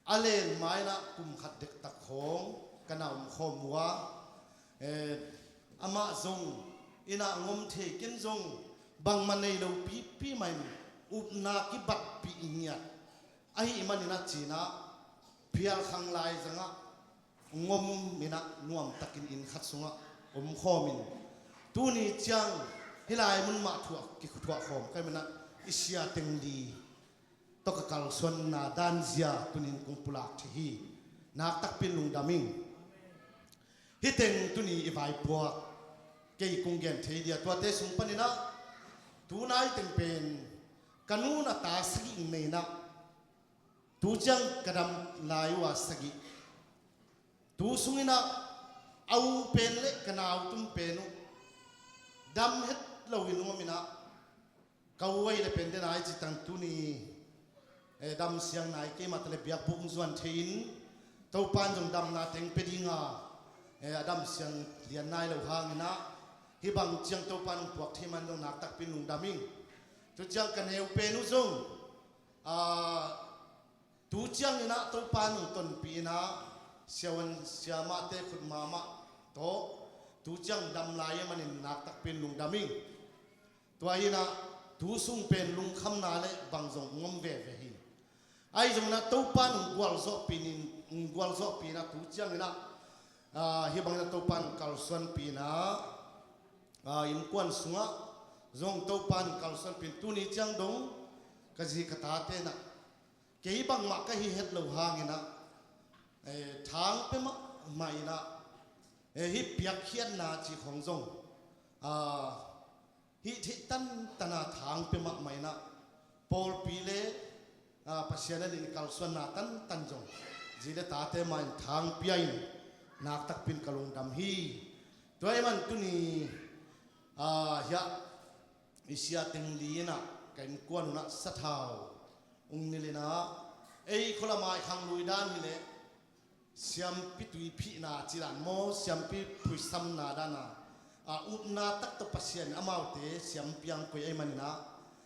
a len ma in ah kum khat dektak khawng ka na om khawm uh a, eh, amah zong in ah hong om thei, ken zong bangmah nei lo pipi mah in upna kibatpih ngiat ahih manin ah ci in ah, phial khang lai zang ah hong om in ah, nuam takin inn khat sungah om khawm in, tuni ciang hih lai mun mah thuah, kithuah khawm ka hih manin ah, i sia teng li tawh ka kalsuanna dan zia tuni in kong pulak thei hi. Nak takpi in lungdam ing. Hih teng tuni i vaipuak kei kong gen thei dia, tuate sung panin ah, tu nai teng pen ka nu in ah ta sagih nei in ah, tu ciang ka dam lai uh a sagih. Tu sungin ah a u pen le ka nau tum pen uh dam het lo in hong om in ah, ka u ahi le pen den a i cih tang tuni, eh, dam siang nai kei mah ta le biakbuk hong zuan thei in, Topa in zong damna teng pia ding a, eh, a dam siang lian nai lo hangin ah, hih bang ciang Topa in hong puak thei man zong nak takpi in lungdam ing. Tu ciang ka neu pen uh zong, ah, tu ciangin ah Topa in hong tonpih in ah, siavuan siamahte khut mahmah tawh tu ciang dam lai ahih manin nak takpi in lungdam ing. Tua hi in ah, tu sung pen lungkhamna le bang zong hong om veve hi. Ahi zongin ah Topa in hong gualzawhpih in, hong gualzawhpih in ah tu ciangin ah, ah, hih bangin ah Topa in kalsuanpih in ah, ah, innkuan sungah zong Topa in kalsuanpih in tuni ciang dong ka zi ka tate in ah, kei bangmah ka hi het lo hangin ah, eh, thang pia mahmah in ah, eh, hih piakkhiatna cih khawng zong, ah, hih theih tantan a thang pia mahmah in ah, pawlpi le, ah, Pasian adingin kalsuanna tantan zong zi le tate mah in thang pia in nak takpi in ka lungdam hi. Tua ahih man tuni, ah, hiah i sia teng li in ah ka innkuan un ah sathau hong nilh in ah, ei khualam ah i khang lui dan hi leh siampi tuiphihna cih dan maw, siampi phuisamna dan a, a upna tak tawh Pasian in amaute siampi a hong koih ahih manin ah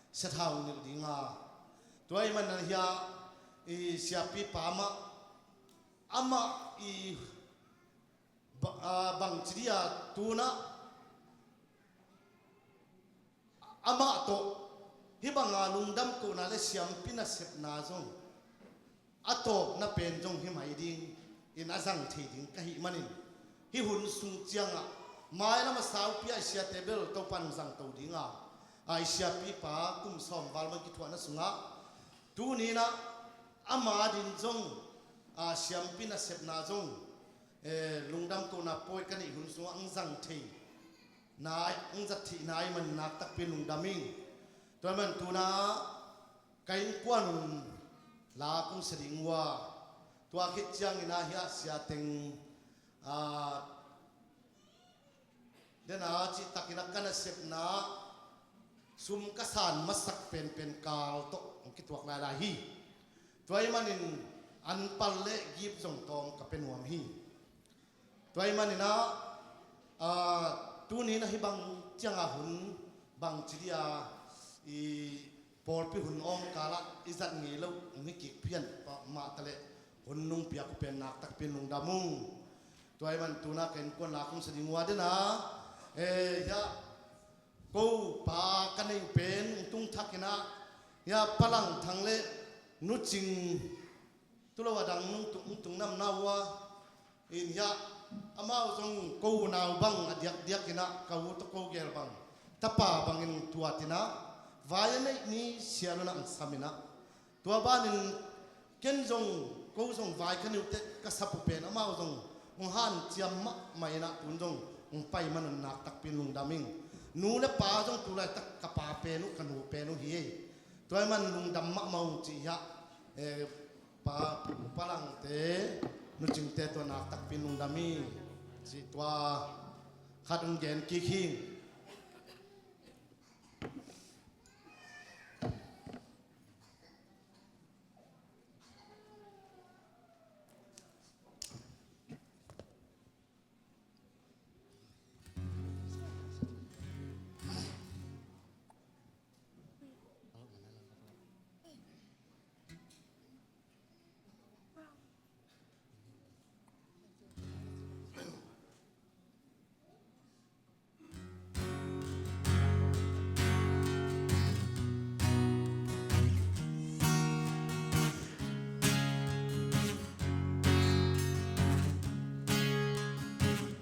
sathau hong nilh ding a, tua ahih manin ah hiah i siapipa mah, amah i ba-, ah, bangci dia tu in ah amah tawh hih banga lungdam kohna le siampi nasepna zong a tawpna pen zong hih mai dingin a zang thei ding ka hih manin, hih hun sung ciangah mailam a saupi a i siate bel Topa in hong zangto ding a, a i siapipa kum sawm val bang kithuahna sungah tuni in ah ama ading zong, a, siampi nasepna zong, eh, lungdam kohna pawi ka neih hun sungah hong zang thei nai, hong zat theih nai man nak takpi in lungdam ing. Tua man tu in ah ka innkuan un la kong sa ding uh a, Tua khit ciangin ah hiah siateng, ah, dena cihtakin ah ka nasepna sum ka san masak penpen kal tawh hong kituak lailai hi. Tua ahih manin anpal le gift zong tawm ka pia nuam hi. Tua ahih manin ah, ah, tuni in ah hih bang ciangah hun bangci dia i pawlpi hun awngkal ah i zat ngei loh hong hi kik phian pah mah taleh hun nong piak uh pen naktakpi in lungdam ung. Tua ahih manin tu-in ah ka innkuan la kong sa ding uh a, dena, eh, hiah ko pa ka neih uh pen hong tung thakin ah hiah Pa Lang Thang le Nu Cing, tu lo a dang nong tung, nong tung namna uh a, in hiah amau zong ko unau bang a diakdiakin ah ka u tawh ko gel bang tapa bangin tuatin ah vai a neih ni sial un ah hong samin ah, tua banin ken zong ko zong vai ka neih uh teh ka sap uh pen amau zong hong hanciam mahmah in ah tu-in zong hong pai man un naktakpi in lungdam ing. Nu le pa zong tu laitak ka pa pen uh ka nu pen uh hi ei. Tua ahih manin lungdam mahmah ung ci hiah, eh, Pa, Pa Langte, Nu Cingte tua naktakpi in lungdam hi. Cih tua khat hong gen kik hi.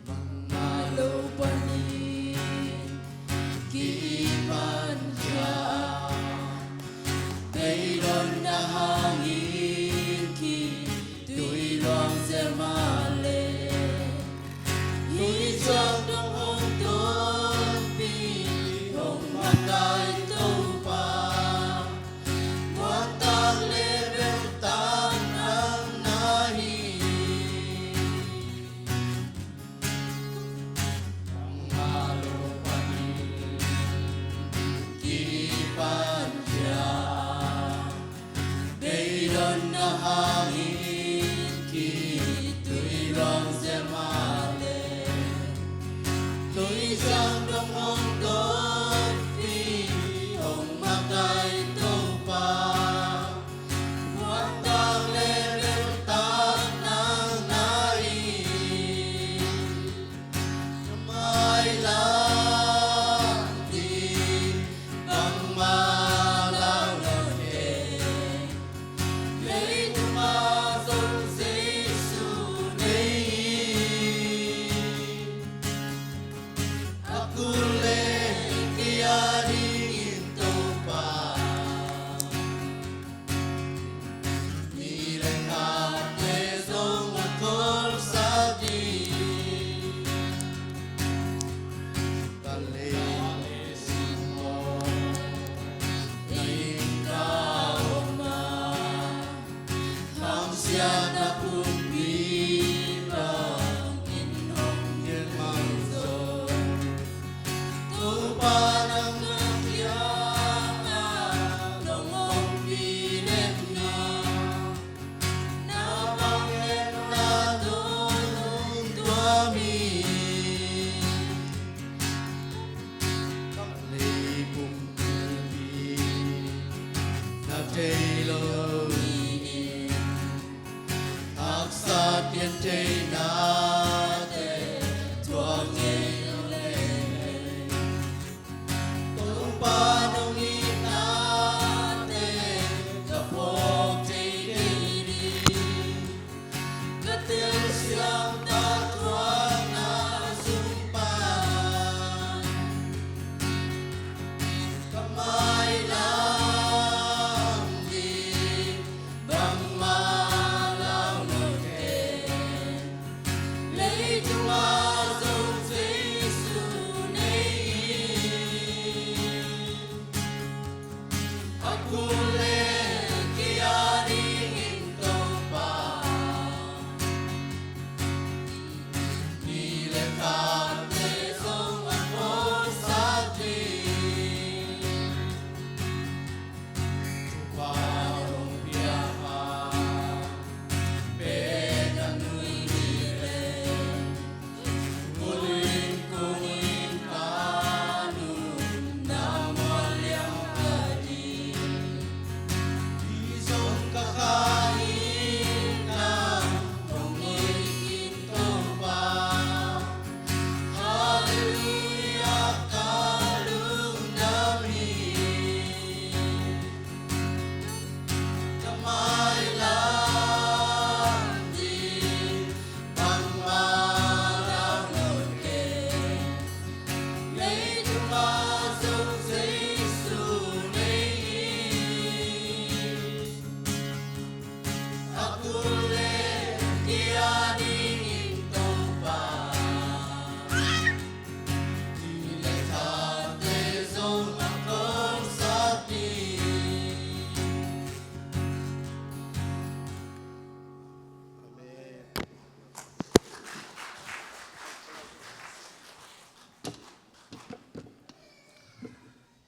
Bangmah lo panin kipan khia, beidonna hangin kitui luang zel mah leh, hih ciang dong hong tonpih hong matai Topa, muantak le beltak nang na hi.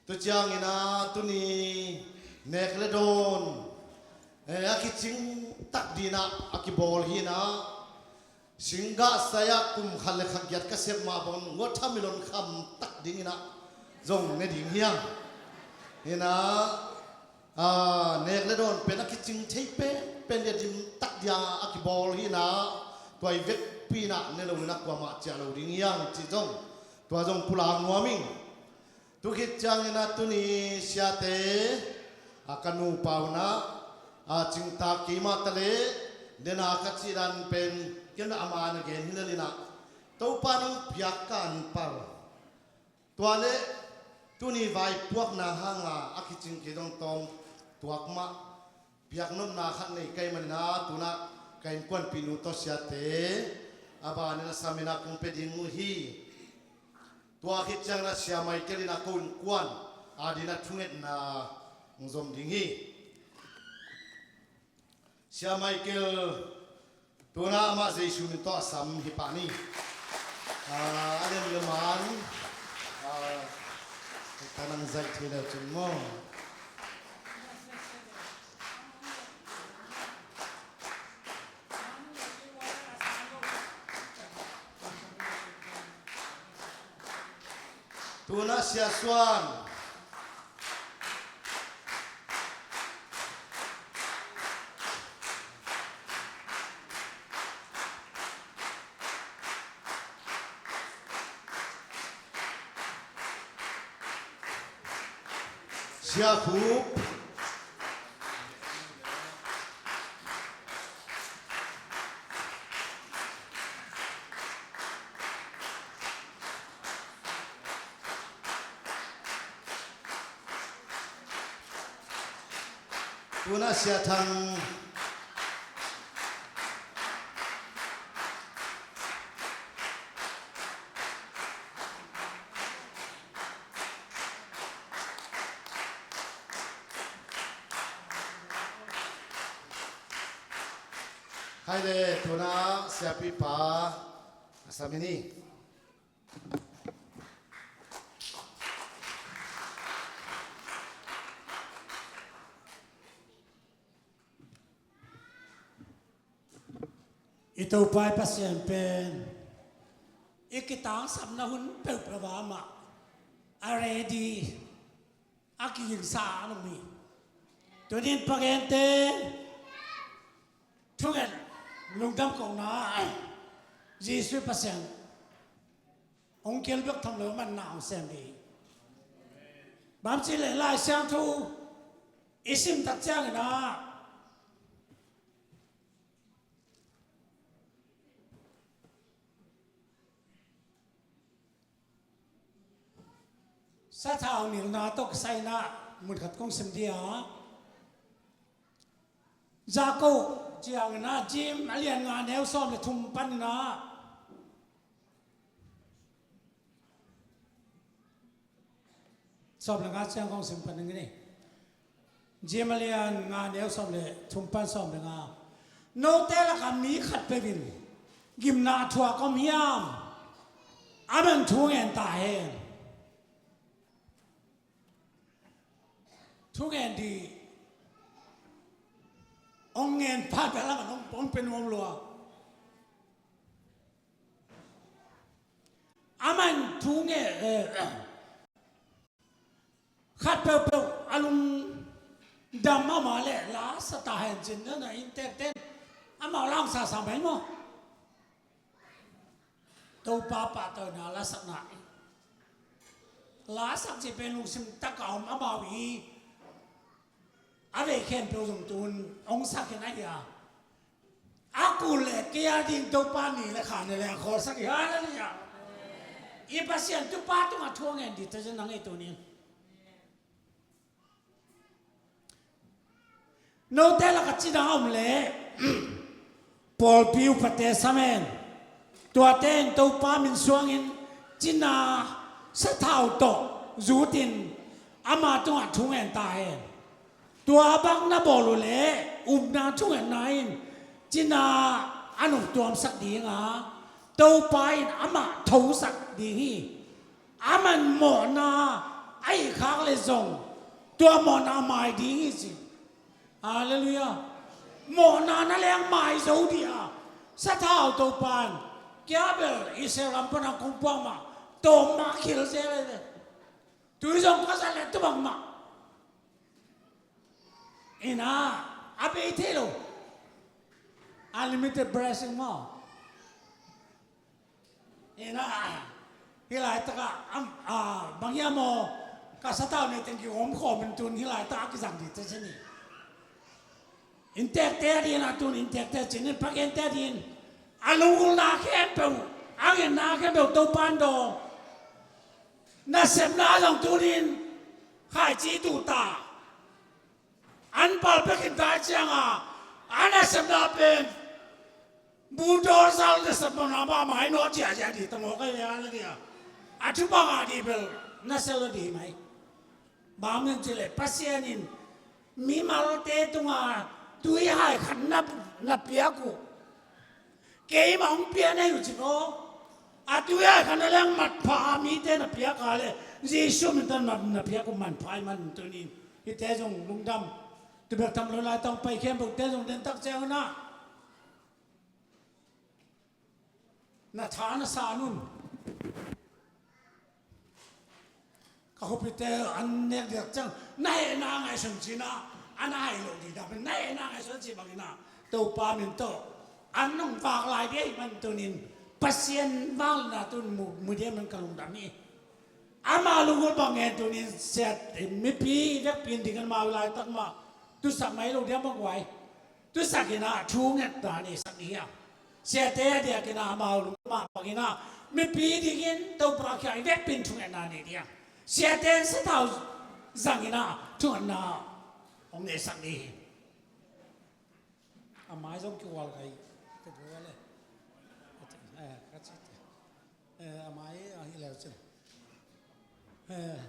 Tu ciangin ah tuni nek le dawn, eh, a kicing tak dingin ah a kibawl hi-in ah, singgah sai-ah kum khat le kha giat ka sep mah bang, nguatham i lon kham tak dingin ah zong ne ding hi hang. Hi-in ah, ah, nek le dawn pen a kicing thei penpen ding, a dim tak dingin ah a kibawl hi-in ah, tua i vekpi-in ah ne lo-in ah kuamah ciah lo ding hi hang cih zong, tua zong pulak nuam ing. Tu khit ciangin ah tuni siate, a, ka nupa un ah, a, cingtak keimah ta leh, den a ka cih dan pen, ken a man a gen hi lel-in ah, Topa nong piak ka anpar. Tua leh tuni vaipuakna hangin a kicing kei zong tawm tuak mah, piaknopna khat nei ka hih manin ah, tu-in ah ka innkuanpihnu tawh siate a banin a samin ah kong pia ding uh hi. Tua khit ciangin ah Sia Michael in ah ko innkuan a dingin ah thungetna hong zom ding hi. Sia Michael, tu-in ah amah Jesu min tawh a sam hi pah ni. Ah, a lian le man, ah, ka nang zaih thei leu cin maw? Tu-in ah Sia Suan. Sia Khup. Tu-in ah Sia Thang. Khai le, tu-in ah Siapipa a sam hi ni. I Topa i Pasian pen i kitangsapna hun peuhpeuh ah amah a ready, a kigingsa a om hi. Tuni-in pagente thunget lungdam kohna, Jesu Pasian hong kil bek tham lo, amah na hong sem hi. Bang ci leh Lai Siangtho i sim tak ciangin ah, sathau nilna tawh kisai-in ah mun khat kong sim ding a. Jakob ciangin ah James a lian nga neu sawm le thum panin ah, sawm le nga ciang kong sim pan ning ni. James a lian nga neu sawm le thum pan sawm le nga. Note lakah mi khatpeuh in gimna a thuak om hiam? Aman thu ngen ta hen. Thu ngen ding hong ngen phat bel aman hong, hong pia nuam lua. Aman thu ngen, eh, khat peuhpeuh a lungdam mahmah leh la sa ta hen cin na, na inntekten amau la hong sasa mai maw? Topa pahtawina la sakna, la sak cih pen lungsim tak a om amau i a vei khempeuh zong tu-in hong sak hi na hi a. A kul leh kei a ding Topa ni le kha ne leng a khawlsak hi. Halleluiah. I Pasian tupa tungah thu a ngen ding ta zen nang ei tuni. Note lakah cina om leh pawlpi upate sam hen. Tuate in Topa min suangin cina sathau tawh zutin ama tungah thu ngen ta hen. Tua bang na bawl uh leh upna thungetna in cina a nungtuamsak ding a, Topa in amah thosak ding hi. Aman mawhna, Ahi khak le zong tua mawhna mai ding hi ci. Halleluiah. Mawhna na leng mai zo dih a, sathau Topan kia bel Israel lam pana kong puak mah, tawm mah khil zel e. Tui zong ka zat le tu bang mah. Ina, a bei thei lo. Unlimited blessing maw. Ina, hih laitakah, am, a, bang hiam aw, ka satau nei teng ki om khawm in tun hih laitakah kizang dih te sini. Inntekte a dingin a tun inntekte cinin, pagente a dingin a lunggulhna khempeuh, a ngetna khempeuh Topan dawng. Nasepna zong tunin khaici tuta. An pal pia khin ta cianga, a nasepna pen bulldozer nasepna mahmah hi nawn ciahciah dih tangawk ahi ve, halleluiah. A thupha ngah dih bel na sel lo dih mai. Bang hang hiam cih leh Pasian in mimalte tungah tui hai khat na, na piak uh. Keimah hong pia na hi uh ci maw. A tui hai khat na leng manpha a mite na piak a leh Jesu min tawh na, na piak uh manpha ahih manin tunin hihte zong lungdam. Tu bek tham lo, laitang pai khempeuhte zong den tak ciang un ah na tha na san un. Ka khuapite an nek diak ciang na hehna ngaihsun cih na, a na hai lo dih dah pen na hehna ngaihsun cih bangin ah Topa min tawh an hong vak lai dih ahih man tunin Pasian vangliatna tun mu, mu dih ahih man ka lungdam hi. Ama lunggulh bang ngen tunin siate mipi vekpi in ding an mau laitak mah tusak mai lo dih a mah guai. Tusak in ah thungetna neisak dih hiam? Siate a diakin ah amau lungmah bangin ah mipi dingin Topa kiang i vekpi in thungetna nei dih hiam? Siate in sathau zangin ah thungetna hong neisak dih hi. A mai zong kihual kai ka buai le. Eh, ka ci te. Eh, a mai a hi leu cin. Eh.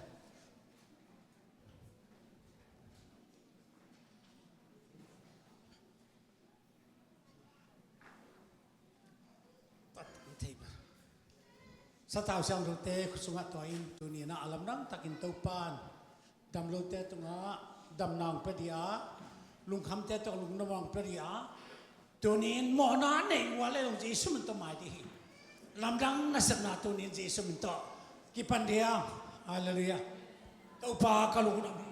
Sathau siangthote sungah tua in tuni in ah a lamdang takin Topan damlote tungah damna hong pia dih a, lungkhamte tungah lungdam hong pia dih a, tuni in mawhna nei uh a leh zong Jesu min tawh mai dih hi. Lamdang nasepna tuni in Jesu min tawh kipan dih a. Halleluiah. Topa ka lungdam hi.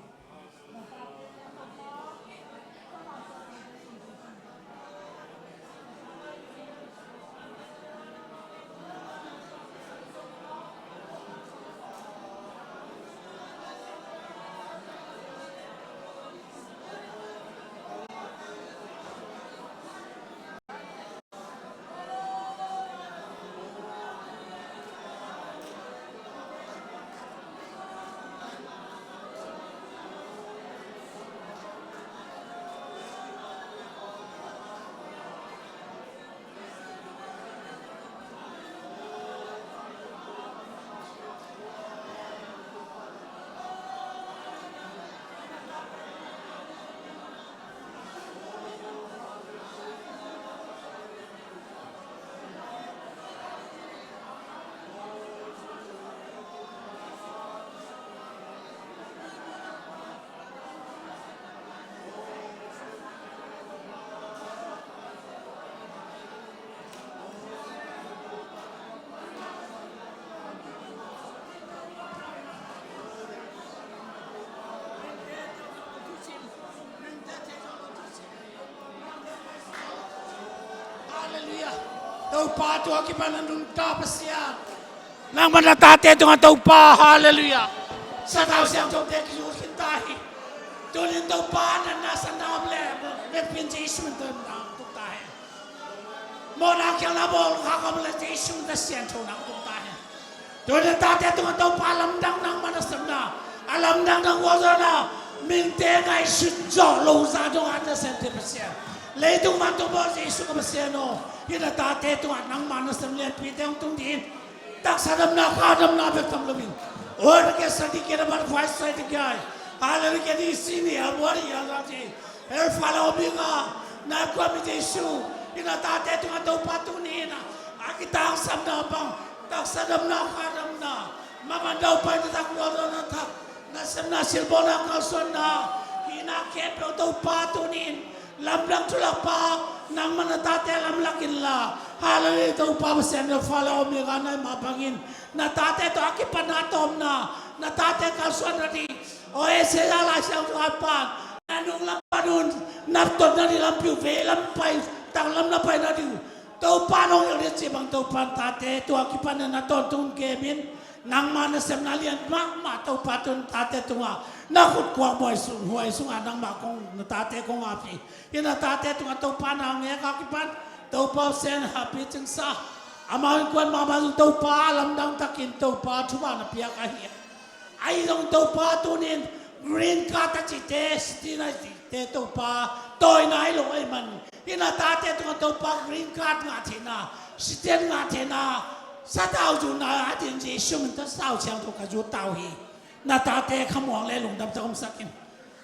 Halleluiah. Topa tua kipan a nuntak Pasian. Nangmah na tate tungah Topa, halleluiah. Sathau siangthote kizui khin ta hi. Tunin Topa natna sanna om leh vekpi in Jesu min tawh nang tuk ta hi. Mawhna khialhna bawl khak om leh Jesu min tawh siangtho nang tuk ta hi. Tunin tate tungah Topa lamdang nangmah nasepna, a lamdang nang gualzawhna, mite ngaihsut zawh lo zah dongah nasemte Pasian, leitung vantung bawl Jesu ka Pasian aw, hih na tate tungah nangmah nasem lianpite hong tung dih in. Taksa damna, kha damna bek tham loin, all the gifts that He given us by Christ Jesus. Hallelujah. He is in here, what He has done. Alpha le Omega, na kua mi Jesu, hih na tate tungah Topa tuni in a kitangsamna bang, taksa damna, kha damna, maban daupai na tak, gualzawhna tak, Nasepna, silbawlna, kalsuanna, hihna khempeuh Topa tuni-in lamdang thulakpa, nangmah na tate lamlak inla. Halleluiah. Topa Pasian, Alpha le Omega na hih mah bangin na tate tawh a kipan na tawmna, na tate kalsuan nading, aw, Isaiah Lai Siangtho pan, na nunglam pan un naptuam nading lampi uh veilam pai, tanglam na pai nading uh Topa nong hilh ding cih bang Topa, na tate tua kipan na tawntung kemin, nangma nasepna lian mahmah Topa tun tate tungah na khut kuak muai sung, huai sungah nangmah kong, na tate kong ap hi. Hih na tate tungah Topa na ngek a kipan Topa Pasian in hapicingsa, amau innkuan mahmah zong Topa lamdang takin Topa thupha na piak ahi. Ahi zong Topa tuni-in green card a cihte, citizen a cihte Topa tawina hi lo ahih man, hih na tate tungah Topa green card ngah theihna, citizen ngah theihna, satau zutna adingin Jesu min tawh Sau Siangtho ka zut ta uh hi. Na tate khamuang le lungdam tawh omsak in.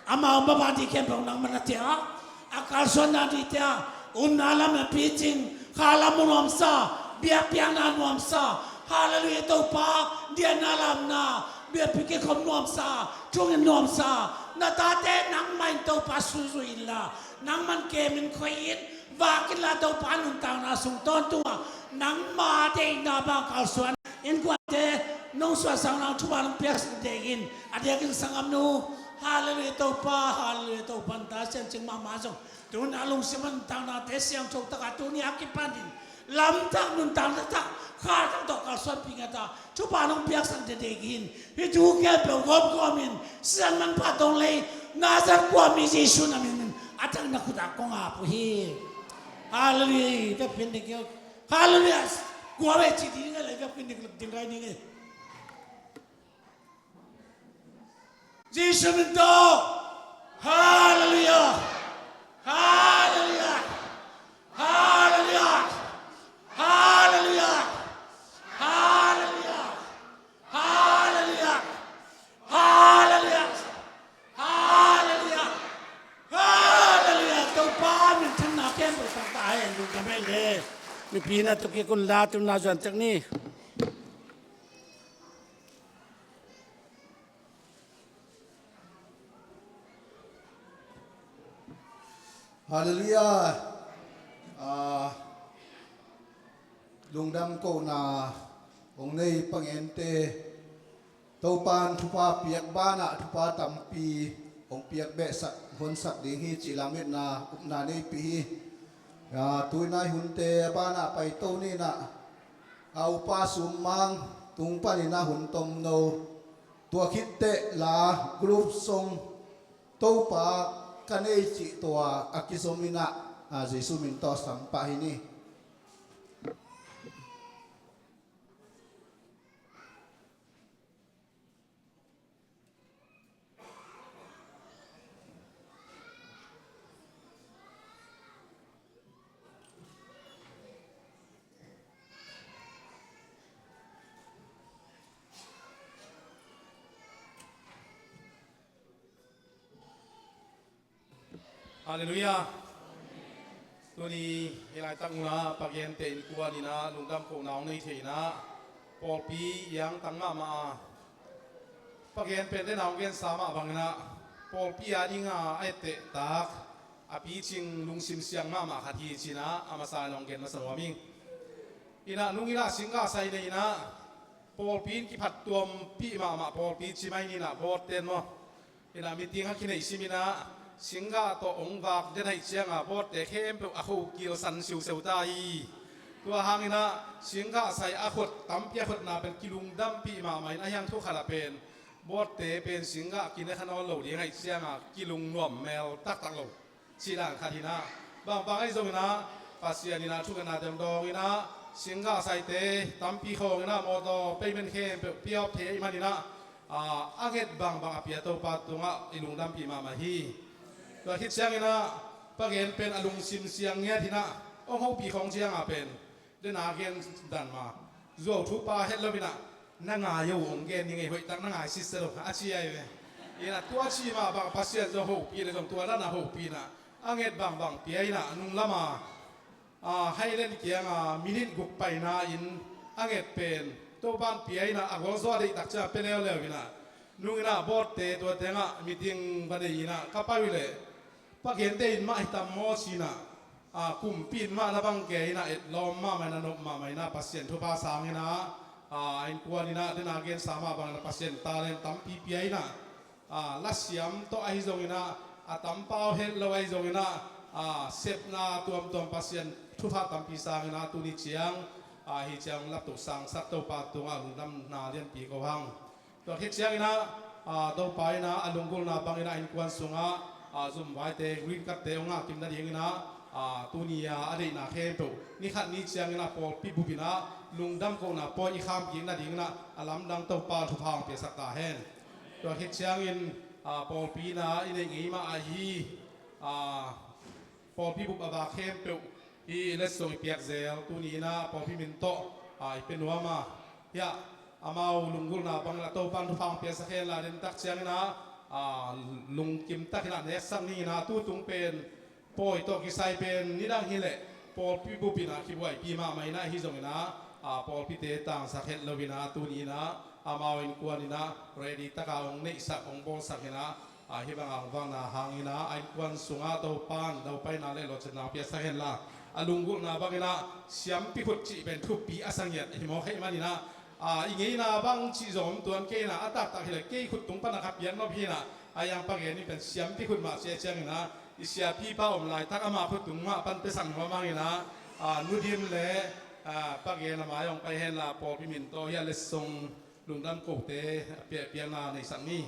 Amau mah bang ding khempeuh nangmah na tia, a kalsuanna ding tia, umna lam a picing, kha lam nuamsa, biakpiakna nuamsa, halleluiah Topa, diahna lamna, biakpi kikhop nuamsa, thungen nuamsa, na tate nangmah in Topa suzui inla, nangmah in kemin khoi in, vak inla Topa nuntakna sung tawntung a, nangma deihna bang kalsuan, innkuante nong suahsak nang thupha nong piaksak ding in, a diakin sanggamnu, halleluiah Topa, halleluiah Topa, na ta siancing mahmah zong, tuna lungsim a nuntaknate siangtho takah tuni a kipanin, lamtak nuntakna tak, kha tak tawh kalsuanpih ngiat a, thupha nong piaksak ding in, hih thu khempeuh gawmgawm in, sisan manpha dong lei, Nazareth khuami Jesu na min in, a tak na khut ah kong ap uh hi. Halleluiah, vekpi in ding hi. Halleluiah. Kua vei ci ding e, lei vekpi in ding, ding rai ding e. Jesu min tawh. Halleluiah. Halleluiah. Halleluiah. Halleluiah. Halleluiah. Halleluiah. Halleluiah. Halleluiah. Halleluiah. Topa minthanna khempeuh tangtak hen, lungdam hen le. Mipi na tuk kik un la, tun na zuan tek ni. Halleluiah. Ah, lungdam kohna hong nei pangente, Topa'n thupha piak banah thupha tampi hong piak behsak, honsak ding hi cih lametna upna neipih hi. Ah, tu-in a hunte a banah paito ni in ah, a upa Sum Mang tung panin a hun tomno, tua khit teh la group song, Topa ka nei cih tua a kizom in ah, a, Jesu min tawh sam pah hi ni. Halleluiah. Tuni hih laitak munah pagente innkuan in ah lungdam kohna hong nei thei in ah, pawlpi iangtang mahmah a, pagen pen den a hong gensa mah bangin ah, pawlpi a ding a etteh tak, a picing lungsim siang mahmah khat hi ci-in ah, a masa in hong gen masa nuam ing. In ah nung in ah singgah sai nei in ah, pawlpi in kiphattuampih mahmah pawlpi ci mai ni in ah, board ten maw. In ah meeting a kineih sim in ah, singgah tawh hong vak den ahih ciang a, board te khempeuh a khokil san siuseu ta hi. Tua hang in ah singgah sai a khot, tampi a khotna pen kilungdampih mahmah in, a hiang thu khat ah pen board te pen singgah kine kha nawn lo ding ahih ciang a, kilungnuam mel taktak lo. Cih dan khat hi in ah, bangbang ahi zongin ah, Pasian in ah thungetna teng dawng in ah, singgah saite tampi khawng in ah, mawtaw payment khempeuh pia op thei ahih manin ah, a, a nget bangbang a pia Topa tungah i lungdampih mahmah hi. Tua khit ciangin ah, pagen pen a lungsim siang ngiat hi in ah, hong hopih khawng ciang a pen, den a gen dan mah, zuau thu pa het lo in ah, na ngai uh hong gen ning ei, hoih tak na ngai sitset uh a ci ahi ve. In ah tua ci mah bang Pasian zong hopih leh zong tua dan a hopih in ah, a nget bangbang pia in ah, nung lam a, a, Highland kiang a minute guk paina in a nget pen Topa'n pia in ah, a gualzo a deih tak ciang a pia leuleu in ah, Nung inah board te tua tengah meeting va nei inah ka pai uh leh, Pa Gen te in mah hi tam maw ci inah, a, kumpi in mah na bang kei inah, etlawm mahmah inah, nop mahmah inah, Pasian thupha sang inah, a, innkuan inah dena gensa mah bang inah Pasian talent tampi pia inah, a, lasiam tawh ahi zong inah, a tampau het lo ahi zong inah, a, sepna tuamtuam Pasian thupha tampi sang inah tuni ciang, a, hi ciang laptoh sangsak Topa tungah lungdamna lianpi ko hang. Tua khit ciang inah, a, Topa inah a lunggulhna bang inah innkuan sungah, a, zumvaite, green card te hong ngah kim nading inah, a, tuni a a deihna khempeuh ni khat ni ciang inah pawlpi bup inah lungdam kohna pawi i kham kik nading inah a lamdang Topa thupha hong piasak ta hen. Tua khit ciangin, a, pawlpi inah i neih ngei mah ahi, a, pawlpi bup a vak khempeuh hi letsong i piak zel tuni inah pawlpi min tawh, a, i pia nuam a. Hiah amau lunggulhna bangin a Topan thupha hong piasak hen la, den tak ciang inah, a, lungkim tak inah neksak ni inah, tu tung pen pawi tawh kisai pen nidang hi leh pawlpi bup inah kibuaipi mahmah inah, hi zong inah, a, pawlpite tangsak het lo inah tuni inah amau innkuan inah ready taka hong neihsak hong bawlsak inah, a, hih banga hong vakna hang inah a innkuan sungah Topan daupaina le lawhcinna hong piasak hen la, a lunggulhna bang inah siampi khut cih pen thupi a sa ngiat hi mawk ahih man inah, a, i ngeina bang cih zong om tuan kei inah, a taktak hi leh kei khut tung pan a ka piak nop hi inah, a, hiang Pa Gen in pen siampi khut mah ci a ciang inah i siapipa om laitak ama khut tung mah pan piasak nuam hang inah, a, Nu Dim le, a, Pa Gen a mai hong pai hen la pawlpi min tawh hiah letsong lungdam kote a pia, piakna neisak ni.